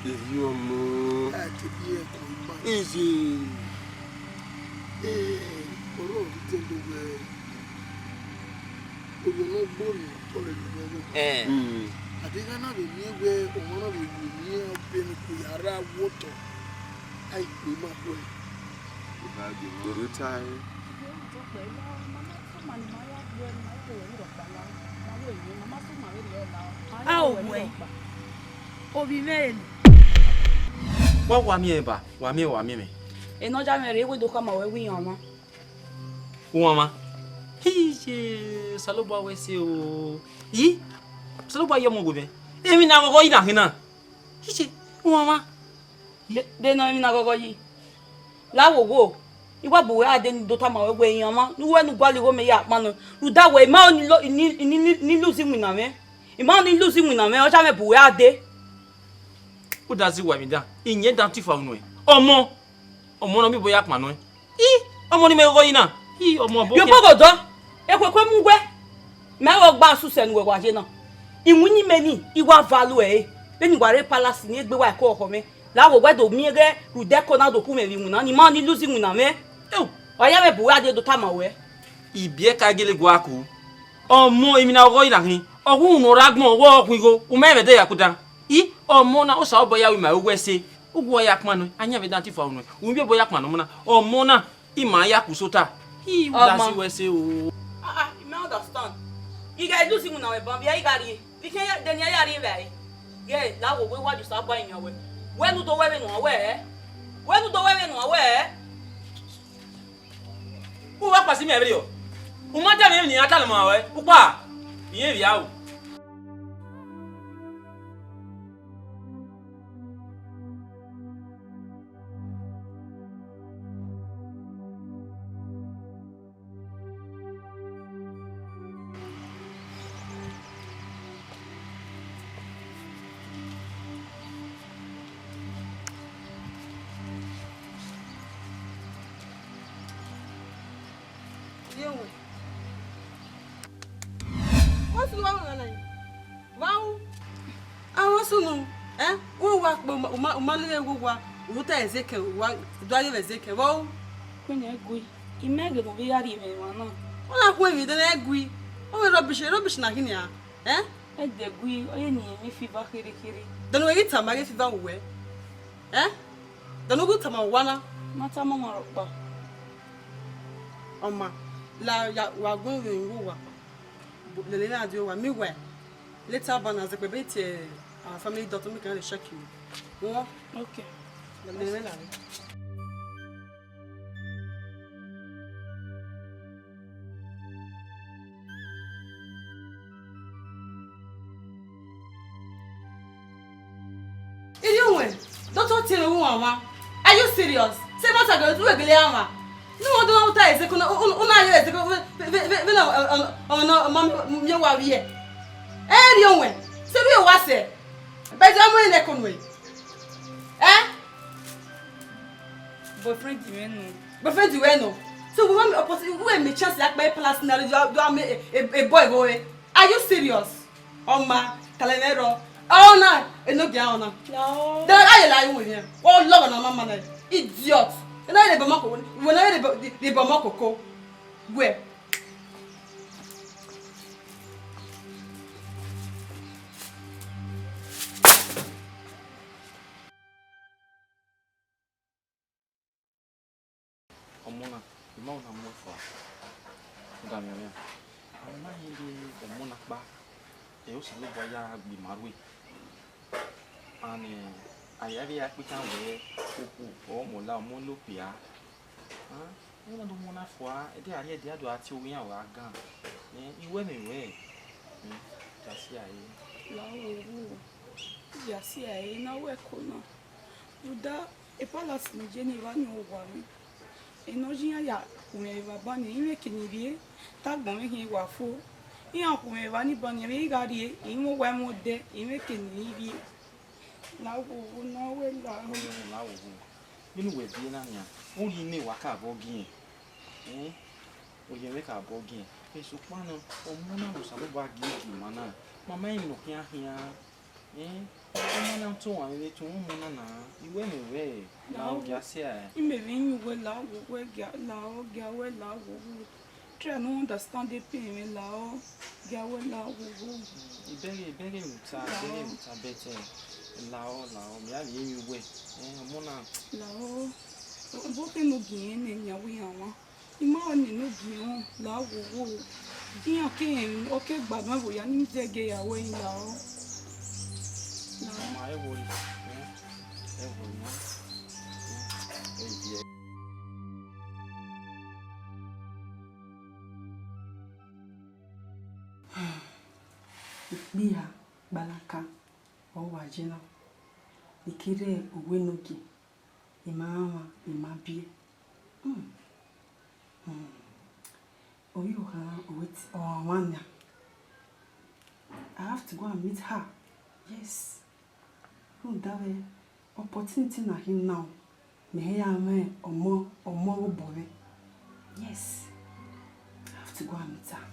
Eyi ọmọ. A te bi ẹko ima. Iye. Ee, ọrọre ọ rhie itẹn do wẹẹ, Orhiọn ne ọ gbe orhiọn, ọ rẹ lele ọghọghọ. Eh. Mm. A deghẹ a na vbe miẹn wẹẹ ọmwa na vbe ru emwi iran ọbe ne ọ ya rre awọtọ, a i kpe ima khuẹ. Dede tae. A o wẹ, ovbi mwẹ rre nọ. Wa, wa miẹn ba, wa miẹn, wa miẹn mwẹ. Enọja mwẹ rre, wẹ do khama wẹ wẹ iran ọmwa. Uwanmwa. Iye, Osanobua wẹ ẹse o. Yi, Osanobua ye ọmọ wẹ mwẹ. Emwi ne a ghọghọ yi na khin na. Iye, uwanmwa. De, de nọ emwi ne a ghọghọ yi. La wo wo. I wa bu wẹ a dee ne I do tama wẹ wẹ iran ọmwa, ne uwẹ ne u gualọ igho mẹ ya kpannọ. Rhunmwuda wẹ, I ma ni lo, ni, ni, ni, ni lose iwinna mwẹ. I ma ni lose iwinna mwẹ, ọ ya mwẹ bu wẹ a dee. U da zẹ uwa emwi dan, I yẹn dan tifa unu ẹn. Ọmọ, ọmọ ne ọ miẹn obọ ya kpannọ ẹn. I, ọmọ ne imẹ ghọghọ yi na. I, ọmọ ọbokhian. Ye okpogho dọ, ekhue ekhue mu wẹ. Mẹ i gha gba asẹ ne uwẹ wa ye na. Iwinna imẹ ni, I wa value ẹre. Vbene I wa rre palace ni, egbe wa ẹko ọkhọ mwẹ. La wo wẹ do miẹn ighẹ rhunmwuda ẹko na do ku mwẹ vbe iwinna, ne I ma ni lose iwinna mwẹ. Ewu, ọ ya mwẹ bu wẹ a dee do tama wẹ. I biẹ ka gele gua ku. Ọmọ emwi ne a ghọghọ yi na khin, ọ wu unu ọre agbọn, ọ wu ọ khuan igho, u ma rẹn vbe ẹdẹ ya ku dan. I, ọmọ na, Osanobua ya ru ima ru wẹ ẹse, u wu ọ ya kpannọ, a yan vbe dan tifa unu, u miẹn obọ ya kpannọ ọmọ na, ọmọ na, ima ya ku sota. I, u da zẹ wẹ ẹse o. Ah, ah, I ma understand. I gha lose iwinna mwẹ ban, vbe I gha rrie? Vbe I khian ya, de ne I ya rrie vbe ẹre? Ghẹ, la wo, wẹ wa ye Osanobua yan wẹ. Wẹ ne u do wẹ vbene u wẹ ẹ? Wẹ ne u do wẹ vbene u wẹ ẹ? U wa kpasi mẹ vberriọ. U ma tama emwi ne I ya tama ruẹ, u kpa. I rẹn vbe a ru. Ye wẹ. What's wrong, Nana? Vbe a ru? Aro sunu, eh? U wa kpe, u ma, u ma, u ma lele ghe uwa, u ru ta ẹzekẹ, u wa, u do gha ye vbe ẹzekẹ, vbe a ru? Queen Egui, I ma ghe ne ovbi ya rhie mwẹ emwa na. Ọ na khu emwi, de ne Egui. Ọ vbe rubbish, rubbish na khin nian, eh? Ẹdẹ Egui, ọ ye ne I miẹn fever kherhe kherhe. De ne u ghi tama ghe fever ru wẹ, eh? De ne u ghi tama uwa na? Ma tama ọmwa rhọkpa. Ọ ma, la ya, wa gu emwi vbe uwa. Lele na die owa, meanwhile, later on, as ekpe be tie our family doctor, make I check you. Wọ? Okay. Lele na. Iriọnwẹ, doctor tie mwẹ uwanmwa. Are you serious? Se ma ta gele, u gele a mwa. Ne u do ta ẹzekẹ, u, u, u na ye ẹzekẹ, vbe, vbe, vbe, vbe na, ọ, ọ, ọ, ọ, ọ, ma miẹn uwa vbiẹ. Ẹ, Iriọnwẹ, se vbe wa sẹ? Bẹghe a mu ẹn nẹ ẹko nuẹn. Ẹ? Boyfriend mwẹ nọ. Boyfriend wẹ nọ. So we want opportunity, we may chance ya kpe palace na, you are, you are me, a, a, a boy boy. Are you serious? Ọ ma, kale mwẹ rrọọ. Ọ na, enogie ọ na. No. De a ye la yu wẹ. Ọ lọghọ na mama na. Idiot. Ena ye bọ ma ko, wẹ na ye bọ, bọ ma koko. Wẹ. Ọmọ na, I ma na mu ẹn fua. Ọga mwẹ ọmwa. Ọ ma rẹn de ọmọ na kpa, ẹ, Osanobua ya gbe ima rue. And, eh, a ya vbe ya kpita wẹẹ, okhuo ọmọ la, ọmọ la okpia. Ah, ẹ na do mu na fua, ẹdẹ a rhie ẹdẹ a do a tie owa iran wa gan. Eh, I wẹ mẹ wẹ, eh, ya si a re. La wo wo, ya si a re, na wẹ ẹko na. Rhunmwuda e palace ne I ye ne evba ni owa mwẹ. Enọ ye iran ya khu mwẹ evba ban ni, I mwẹ eke ne I rrie, te agbọn mwẹ khian wa fo. Iran khu mwẹ evba ni ban ni, emwi I gha rrie, I mwẹ owa mwẹ odẹ, I mwẹ eke ne I rrie. La wo wo, na wẹ la wo. Ọmọ na wo wo. Vbene uwẹ biẹ na nian, u rhie ne wa ka vbọ gi ẹn. Eh? Oye mwẹ ka vbọ gi ẹn. Sokpan na, ọmọ na ne Osanobua gie gie ima na, ma ma rẹn emwi ne ọ khian khian. Eh? Ọmọ na tọn uwa vbe tọn ọmọ na na, I wẹ mẹ wẹ, la wo gia sẹ a. I mẹ vbe yin uwẹ la wo, wẹ gia la wo, gia wẹ la wo wo. Try ne u understand the pain mwẹ la wo, gia wẹ la wo wo. I bẹghe, I bẹghe emwi ta, I bẹghe emwi ta bẹtẹ. La wo, la wo, mẹ a vbe yin uwẹ. Eh, ọmọ na. La wo, vbọ kẹ ne ogie ẹre nẹ, yan wẹ iran wan. I ma rẹn ne ogie ẹre la wo wo. Iran ke rẹn, ọ ke gbadun ẹvbo ya ne I zẹgiẹ ya wẹ I la wo. La wo. Ma ẹ wo, ẹ wo ma. Ẹ biẹ. Ikpia gbalaka, ọ wa ye na. I ke rre uwu enogie, I ma rhan ọmwa, I ma biẹ. Hmm. Hmm. Oyo kha, ọ wẹ te, ọ rhan ọmwa nian. I have to go and meet her. Yes. Rhunmwuda vbe opportunity na khin now, mẹ hẹ ya mwẹ ọmọ, ọmọ obọ mwẹ. Yes, I have to go and meet her.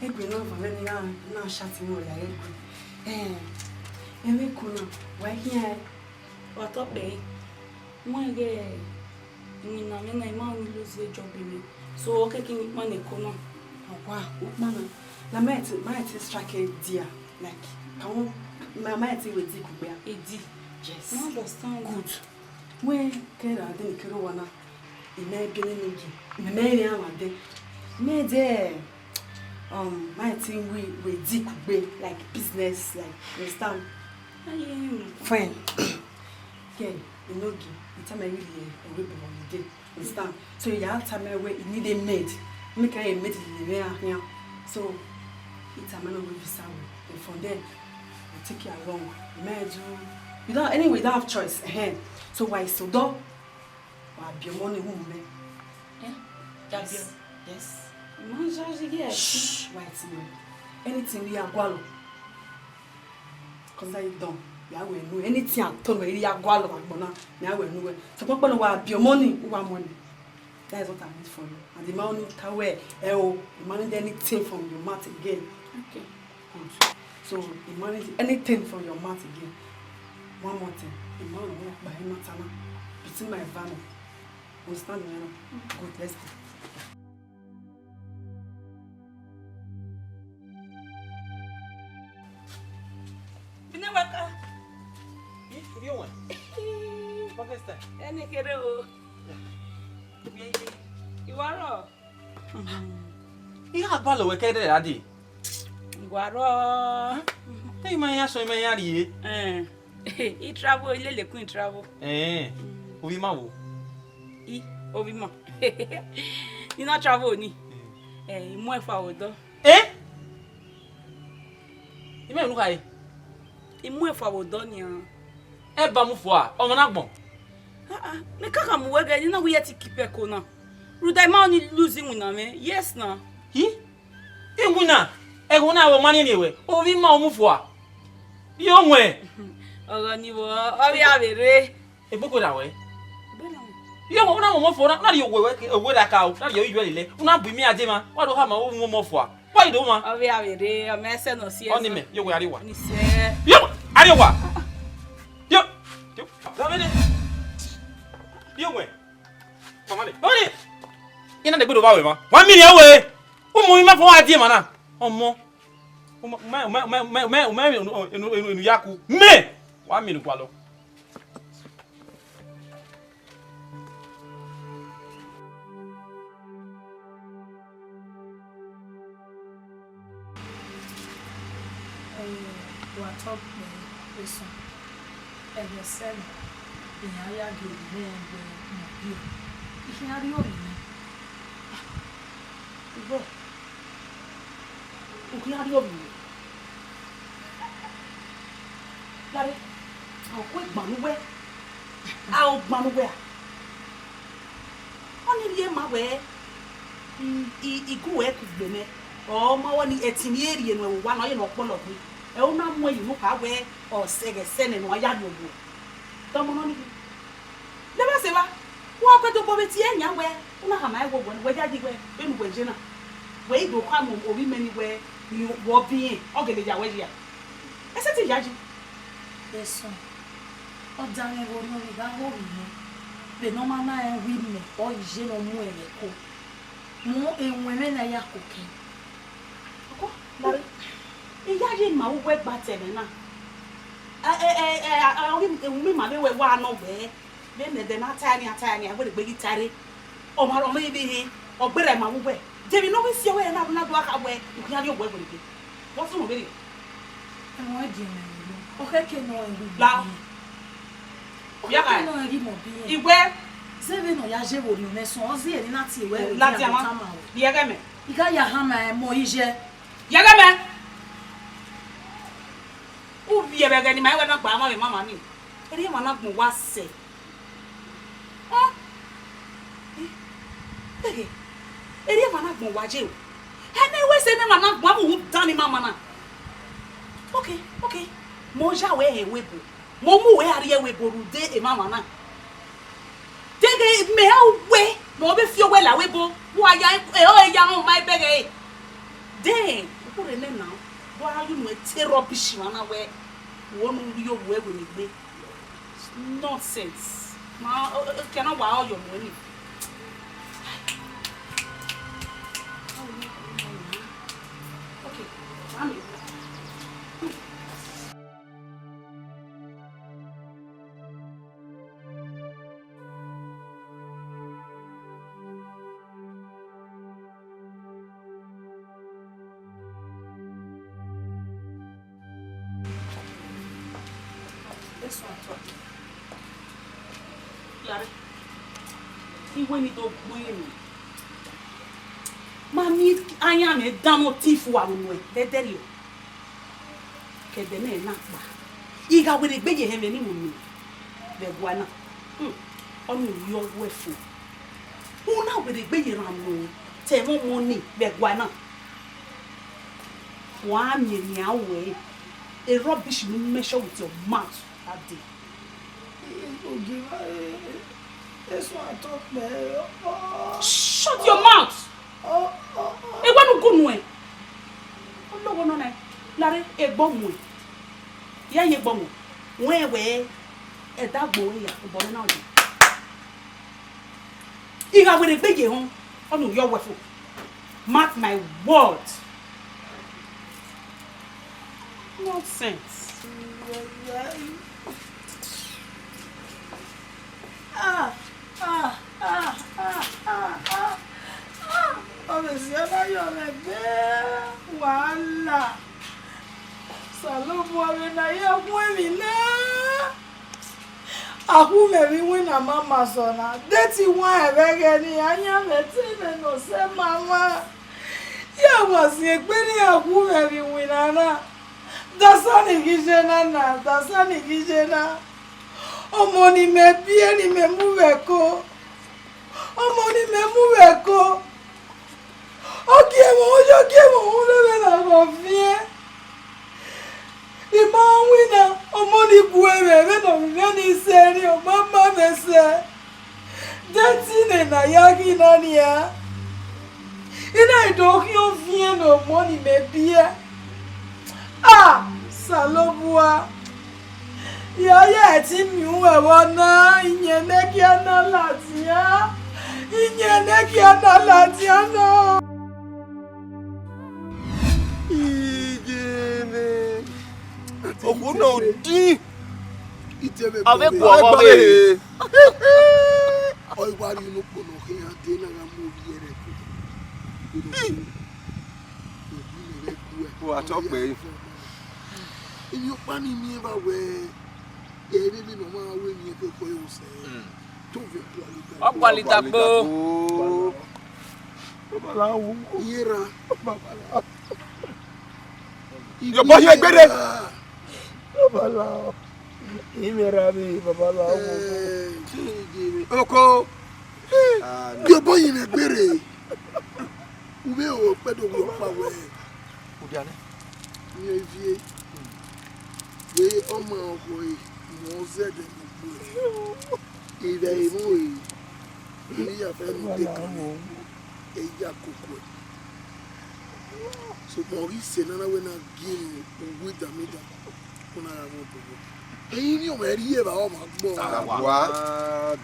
Egbe na vanẹ ne na, na chat mwẹ ya egbe. Eh, emwi ko na, wa khian. Wa tọ kpẹre, wẹ ghẹ iwinna mwẹ na, I ma ru lose job mwẹ. So, ọ kẹkẹ ne I kpan ne ẹko na. Awa, ukpa na. Na ma te, ma te strike a deal, like, ka wọn, ma, ma te wẹ di kugbe a. Edi. Yes. I understand. Good. Wẹ kẹ ra de ne kere wa na, I mẹ bi ne ni gi, I mẹ mẹ rẹ wa de. Mẹ de, um, ma te wẹ, wẹ di kugbe, like, business, like, you understand? Aye. Fine. Girl, enogie, I tell my really, eh, we be holiday. Understand? So you have time where you need a maid. Make a maid in the area here. So it's a man of visa. And from there, we take you along. You may do. You don't, anyway, you don't have choice. Eh. So why so do? Wa bi ọmọ ni hu mẹ. Eh? Yes. Yes. Ma judge here. Shh, wait a minute. Anything ne I ya gualọ, cause I don, ya wẹ nu anything at all, I ya gualọ vbe agbọn na, ya wẹ nu wẹ. Sokpan kpẹlẹ wa biẹ ọmọ ni, uwa mọ ni. That is what I need for you. And the man only tell wẹ, eh, oh, I manage anything from your mouth again. Okay. Good. So, I manage anything from your mouth again. One more thing. I manage one by him matter now. Between my van. Understand me now? Good, let's go. Bine waka. Ih, ivbi owa. Pakistan. Ẹni kere o. Iwa rọ. I gha gualọ wẹ kẹdẹ ra dee. Iwa rọ. Te ima ya sọ ima ya rrie. Eh. I travel, ilele kun I travel. Eh. Ovbi ima wo? I, ovbi ima. I na travel ni. Eh, I mu ẹfua vbe odọ. Eh? Imẹ unu khare. I mu ẹfua vbe odọ nian. Ẹ ba mu fua, ọmọ na gbọn. Ah, ah, mẹ ka khama uwẹ ghẹ ne I na wẹ I ya te keep ẹko na. Rhunmwuda I ma ni lose iwinna mwẹ. Yes na. Hi? Iwinna? Ẹghẹ na wẹ ọ ma rhiẹnrhiẹn wẹ, ovbi ima ọ mu fua. Yo wẹn. Ọghọ ni vbo, ọ vbe a vbe rre. Egboko ra wẹ. Yo wẹn, u na mu ọmọ fua, u na rhie owe wẹ, owe ra ka o, u na rhie oyi yọ lele, u na bu imi a dee mwa, wa do khama u mu ọmọ fua. Wa i do mwa. Ọ vbe a vbe rre, ọ ma ẹsẹ ne ọ si ẹzọ. Ọ ni mẹ, yo wẹn, a rrie owa. Ni sẹ. Yo, a rrie owa. Yo, yo, da vbe ne. Yo wẹn. Mama le. Mama le. Ina de gbedo ba wẹ ma. Wa mi riẹn wẹ. U mu ima fua a dee mwa na. Ọmọ. U ma, u ma, u ma, enu, enu, enu, enu ya ku. Mẹ. Wa mi enu gualọ. Wa tọ kpẹẹ, Esan. Ẹghẹ sẹ nẹ, iran ya gie ovbi mwẹ wẹ Mọbiẹ. I khian rrie ovbi mwẹ. Igho, u khian rrie ovbi mwẹ. Lare, ọ ku egban ne uwẹ, a, ọ gban ne uwẹ a. Ọnii rhie ma wẹẹ, I, I, I gu uwẹ kugbe mẹ, ọ ma wẹ ọnii, ẹtin ne I rhie nuẹn vbe owa na, ọ ye ne ọ kpọlọ gbe. Ẹ, u na mu ẹre ye unu kha wẹẹ, ọ sẹ ẹghẹ sẹ nẹ ne uwa ya rhie owa. Dọmọ nọ nii. Levba sẹ evba, wa gu ẹdobọ vbe tie yan wẹẹ, u na khama ẹn wẹẹ, wẹ yayi wẹẹ, vbene uwẹ ye na, wẹ i do khama ovbi mẹ ni wẹẹ, ne ọ biẹ irẹn, ọ gele ya wẹ yi a. Ẹ sẹtin yayi. Esan, ọ danmwẹ vbe orhiọn ne I gha ho vbe mwẹ, vbene ọ ma na rẹn wẹẹ imẹ ọre I ye ne ọ mu ẹn vbe ẹko. Mu ewẹn mwẹ na ya koko. Ọkọ, Lare, I yayi ma uwẹ gba ta ẹmwẹ na. Ẹ, ẹ, ẹ, ẹ, a, a, ewun ima vbe wẹ wa nọ wẹ, vbene ẹdẹ na ta ẹre, a ta ẹre, a wẹ rhe egbe ghi ta ẹre. Ọ ma rhọnmwẹ ivbi hin, ọ gberra ima vbe uwẹ. De emwi ne ọ vbe si ẹre na, na do gha kha wẹ, u khian rrie owa ẹvbo rre. Vbọ sunu vberriọ? Ẹmwẹ ọnrẹn gie mwẹ vbe unu. Ọ khẹke ne ọ rẹn vbe La. Uwẹ. Ọ khẹke ne ọ rẹn vbe Mọbiẹ. Iwẹ. Zẹ vbene ọ ya ye vbe orhiọn mwẹ sọn, ọ zẹ ẹre na tie wẹ. Ladian ma. Tama wẹ. Rhie ẹghẹ mẹ. I gha ya hama ẹmọ iye. Rhie ẹghẹ mẹ. U vbiẹ vbe ẹghẹ ne ima wẹ na gba mwa vbe mama ni. Erriọ emwa na gbọn uwa sẹ. Ọ? Ẹghẹ, erriọ emwa na gbọn uwa ye o. Ẹmwẹ wẹ sẹ ne emwa na gbọn, a mu uhunmwu dan ne ima ma na. Okay, okay. Mẹ ọ ya wẹ hẹ ẹvbo ebo. Mẹ ọ mu wẹ a rrie ẹvbo ebo rhunmwuda emwa ma na. Deghẹ mẹ ọ wẹ, mẹ ọ vbe fi owẹ la ẹvbo ebo, wa ya, ẹ, ọ ya rhan ma ẹbẹghe ẹre. Then, u khure nẹ na, wa ya unu te rubbish mwa na wẹ, wo ne u rrie owa ẹvbo ni gbe. Nonsense. Ma, o, o, o, kẹ na wa ọyọ mu ẹni. Okay, mami. Esan tọ. Yare. Iwe ni do gbe unu. Ma miẹn ayan mwẹ dan ne ọ tin fua vbe unu ẹdẹdẹrriọ. Ke ẹdẹ nẹ na kpa. I gha werriegbe ye hẹ vbe emwi ne u miẹn vbe ẹguae na. Hmm. Ọnii ọ wẹ fo. U na werriegbe ye rhan unu te ẹmwẹ ọmọ ni vbe ẹguae na. Wa miẹn emwi a wẹ, a rubbish you measure with your mouth that day. Ogie, eso atọ kpẹ. Shut your mouth! Ewẹ ne u gu nuẹn. Ologho nọ nẹ, lare egbe ọmuẹn. Ya ye egbe ọmuẹn. Wẹ wẹ, ẹdẹ agbọn wẹ ya, obọ mwẹ na ọdẹ. I gha werriegbe ye họn, ọnii u yọ wẹ fo. Mark my word. Nonsense. Ah, ah, ah, ah, ah, ah, ah. Ọmọ esi ọna yọ mwẹ gbe wàhálà. Osanobua, vbene a ya gu emwi na, a gu mwẹ vbe iwinna ma ma sọ na. De te I wan ẹvbo ẹghẹ ne iran yan mwẹ te mwẹ ne ọ sẹ ma mwa. Ya wa ziengbe ne iran gu mwẹ vbe iwinna na. Dasa ne I ghi ye na na, dasa ne I ghi ye na. Ọmọ ne imẹ biẹ ne imẹ mu vbe ẹko. Ọmọ ne imẹ mu vbe ẹko. Ọ gie mwẹ, ọ ya gie mwẹ, ọ rre vbe na vbe ọ viẹn. I ma winna, ọmọ ni gu ẹmwẹ vbene ọ rhirhi ni sẹ erriọ, ọ ma ma mwẹ sẹ. De te imẹ na ya ghi na nian? I na do khian oviẹn ne ọmọ ne imẹ biẹ. Ah, Osanobua, ya ya ẹtin miẹn uwẹ vbọ na, iyẹn ne gie a na ladian, iyẹn ne gie a na ladian nọ. Iyẹn mwẹ, okhuo na odin. Ọ vbe guọghọ vbe. Ọ i wa rhie unu ukpo ne ọ khian dee na gha mu ovbi ẹre ẹko. Wa tọ kpẹre. Emwi ọkpa ni miẹn vbe wẹ, ẹre vbene ọ ma wẹ emwi ẹkẹkọ ẹre sẹ. Ọ gualọ idagbo. Iye ra. Yọbọ hiẹn egbere. Imẹ ra vbe babalao. Oko. Yọbọ hiẹn egbere. U vbe ro kpẹdoghe ọkpa wẹ. Udia nẹ. Miẹn ivie. Vbe ọma ọkhọ ẹre, mẹ ọ zẹdẹ mu gbe. Ivẹ emọ ẹre, ne I ya fẹ ne u dekun, ẹ i ya koko ẹe. Sokpan ọ ghi sẹ ne a na wẹ ne a gie ne uwu idamwidamwa, ọ na gha mwẹ obọ. Ẹyin ni ọmwa rhie evba ọmwa gbọ. Wa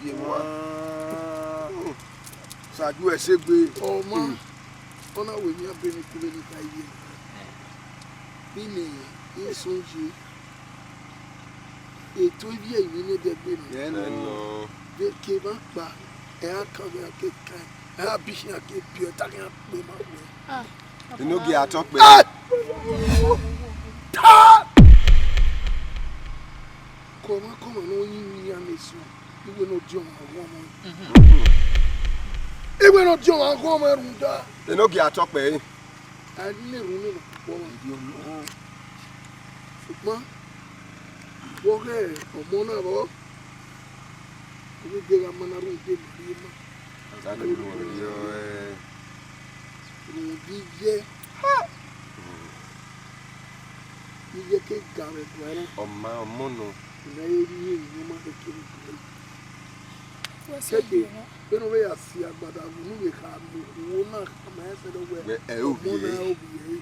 biẹ mwa. Saju ẹse gbe. Ọma, ọ na wẹ emwi abe ni ku vbene I kha ye. Vbene I sọn ye, eto ivbi ẹrinmwi ne ẹdẹgbe nọ. Vbe ke emwa kpa, ẹ ra kan vbe a ke kan, ẹ ra bi khian ke biẹ, ta khian kpe ma wẹ. Enogie atọ kpẹ. Ta! Kọmwa kọmwa ne ọ yin iran ne eso, iwẹ ne ọ diọn ọmwa ghuọmọ. Iwẹ ne ọ diọn ọmwa ghuọmọ rhunmwuda. Enogie atọ kpẹ. A i na erhunmwu ne kpọmọ. Sokpan, vbe ọ ghe ọmọ na vbọ, ọ vbe gha ma na rhunmwuda ma rhie ma. Rhunmwuda iyẹ, iyẹ ke ga vbe ẹguae na. Ọ ma ọmọ nọ. Ne a ye rhie emwi ne ọ ma khẹke vbe ẹguae. Kẹke, vbene ọ vbe ya si agbada vbe unu vbe kha mu okhuo na khama ẹsẹ nọ wẹ, wẹ, ẹ i ovbi ọmọ na ẹre. Ovbi ẹre.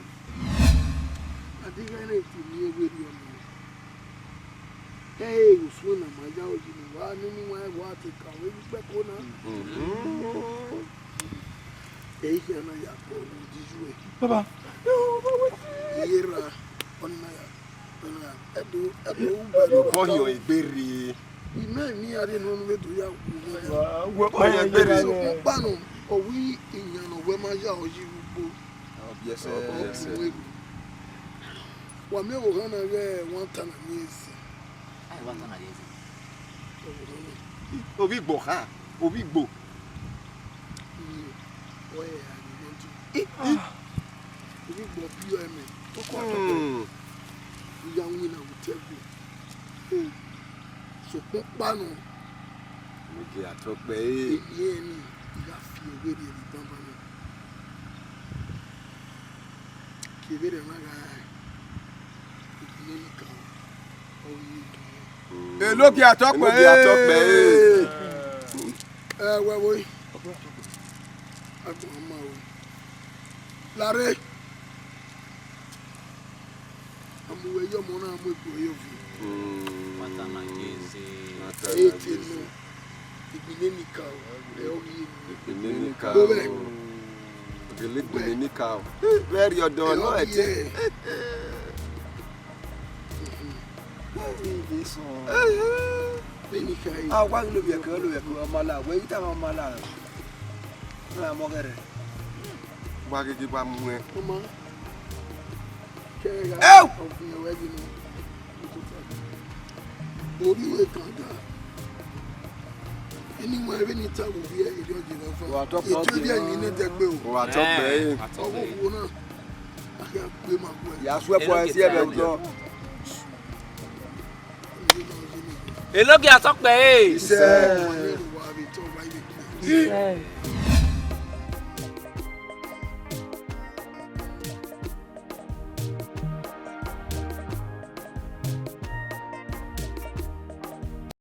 A deghẹ ẹre te miẹn vberriọ nẹ. Ẹ i re osuẹn ne a ma ya ro yi ne wa nene iwan ẹvbo a te ka vbe gbe ẹko na. Ẹ i khian na ya kpọ vbe udu iye uẹ. Baba. Iye ra, ọ na ya. Ẹdo, ẹdo, u bẹ ne obọ hiọn egbe rre. Imẹ ni a rhie ne ọ vbe do ya wu. Wa, wa, wa, ya egbe rre. Sokpan ọkpa nọ, ọ wẹ iyan ne ọ wẹ ma ya ọ yi vbe ugbo. Ọ biẹ ẹsẹ, ọ biẹ ẹsẹ. Ọ bu wẹ. Wa miẹn vbe ohan na ighẹ wa ta na miẹn ẹse. Ai, wa ta na ye ẹse. Ovbi Igbo kha, ovbi Igbo. Ni ọre a ni nọ di. I, i. Ovbi Igbo bi ọe mẹ. Tọkọ atọkọ. Hmm. I ya winna vbe otọ ẹvbo. Sokpan ọkpa nọ. Mo ke atọ kpẹ ẹre. Eni ẹni, I gha fi ẹre vberriọ vbe banbanna. Vbene a na gha, Elogie Atọkpẹ. Elogie Atọkpẹ, eh. Ẹ wẹ vbo? Agbọn ma o. Lare. A mu wẹ ye ọmọ na mu egbe ye ovbi. Mata na ye eze. Ẹ te nọ. Igbinne ni ka o, ẹ ọ ghi eni. Igbinne ni ka o. Gele igbinne ni ka o. Vbe rrie ọdọ nọ ẹtin. Vbe ni ka e. A wa ghi lovbiẹ ke, lovbiẹ ke, ọ ma la, wẹ i ghi tama ọ ma la. Ọ na mọ ghẹrẹ. Wa ghi ghi wa mu ẹn. Ọma. Kẹ gha. Ẹu! Ọ fi hàn wẹ ghi nọ. Orí ìwé kan ga. Ẹni wọn ẹbí ni ta wò bí ẹ, ìdí ọjọ́ ìwà fún. Wà á tọ́ pọ̀ Ètò ìdí ẹ̀yìn ní dẹgbẹ́ o. Wà á tọ́ pẹ̀ ẹ́. Ọwọ́ òwò náà. A kì í pé màá gbọ́ ẹ. Yà á sún ẹ̀fọ́ ẹ sí ẹ̀bẹ̀ jọ. Elogie Atọkpẹ, eh. Iṣẹ́. Ọmọ ilé ìwà rẹ̀ tọ́ wáyé. Iṣẹ́.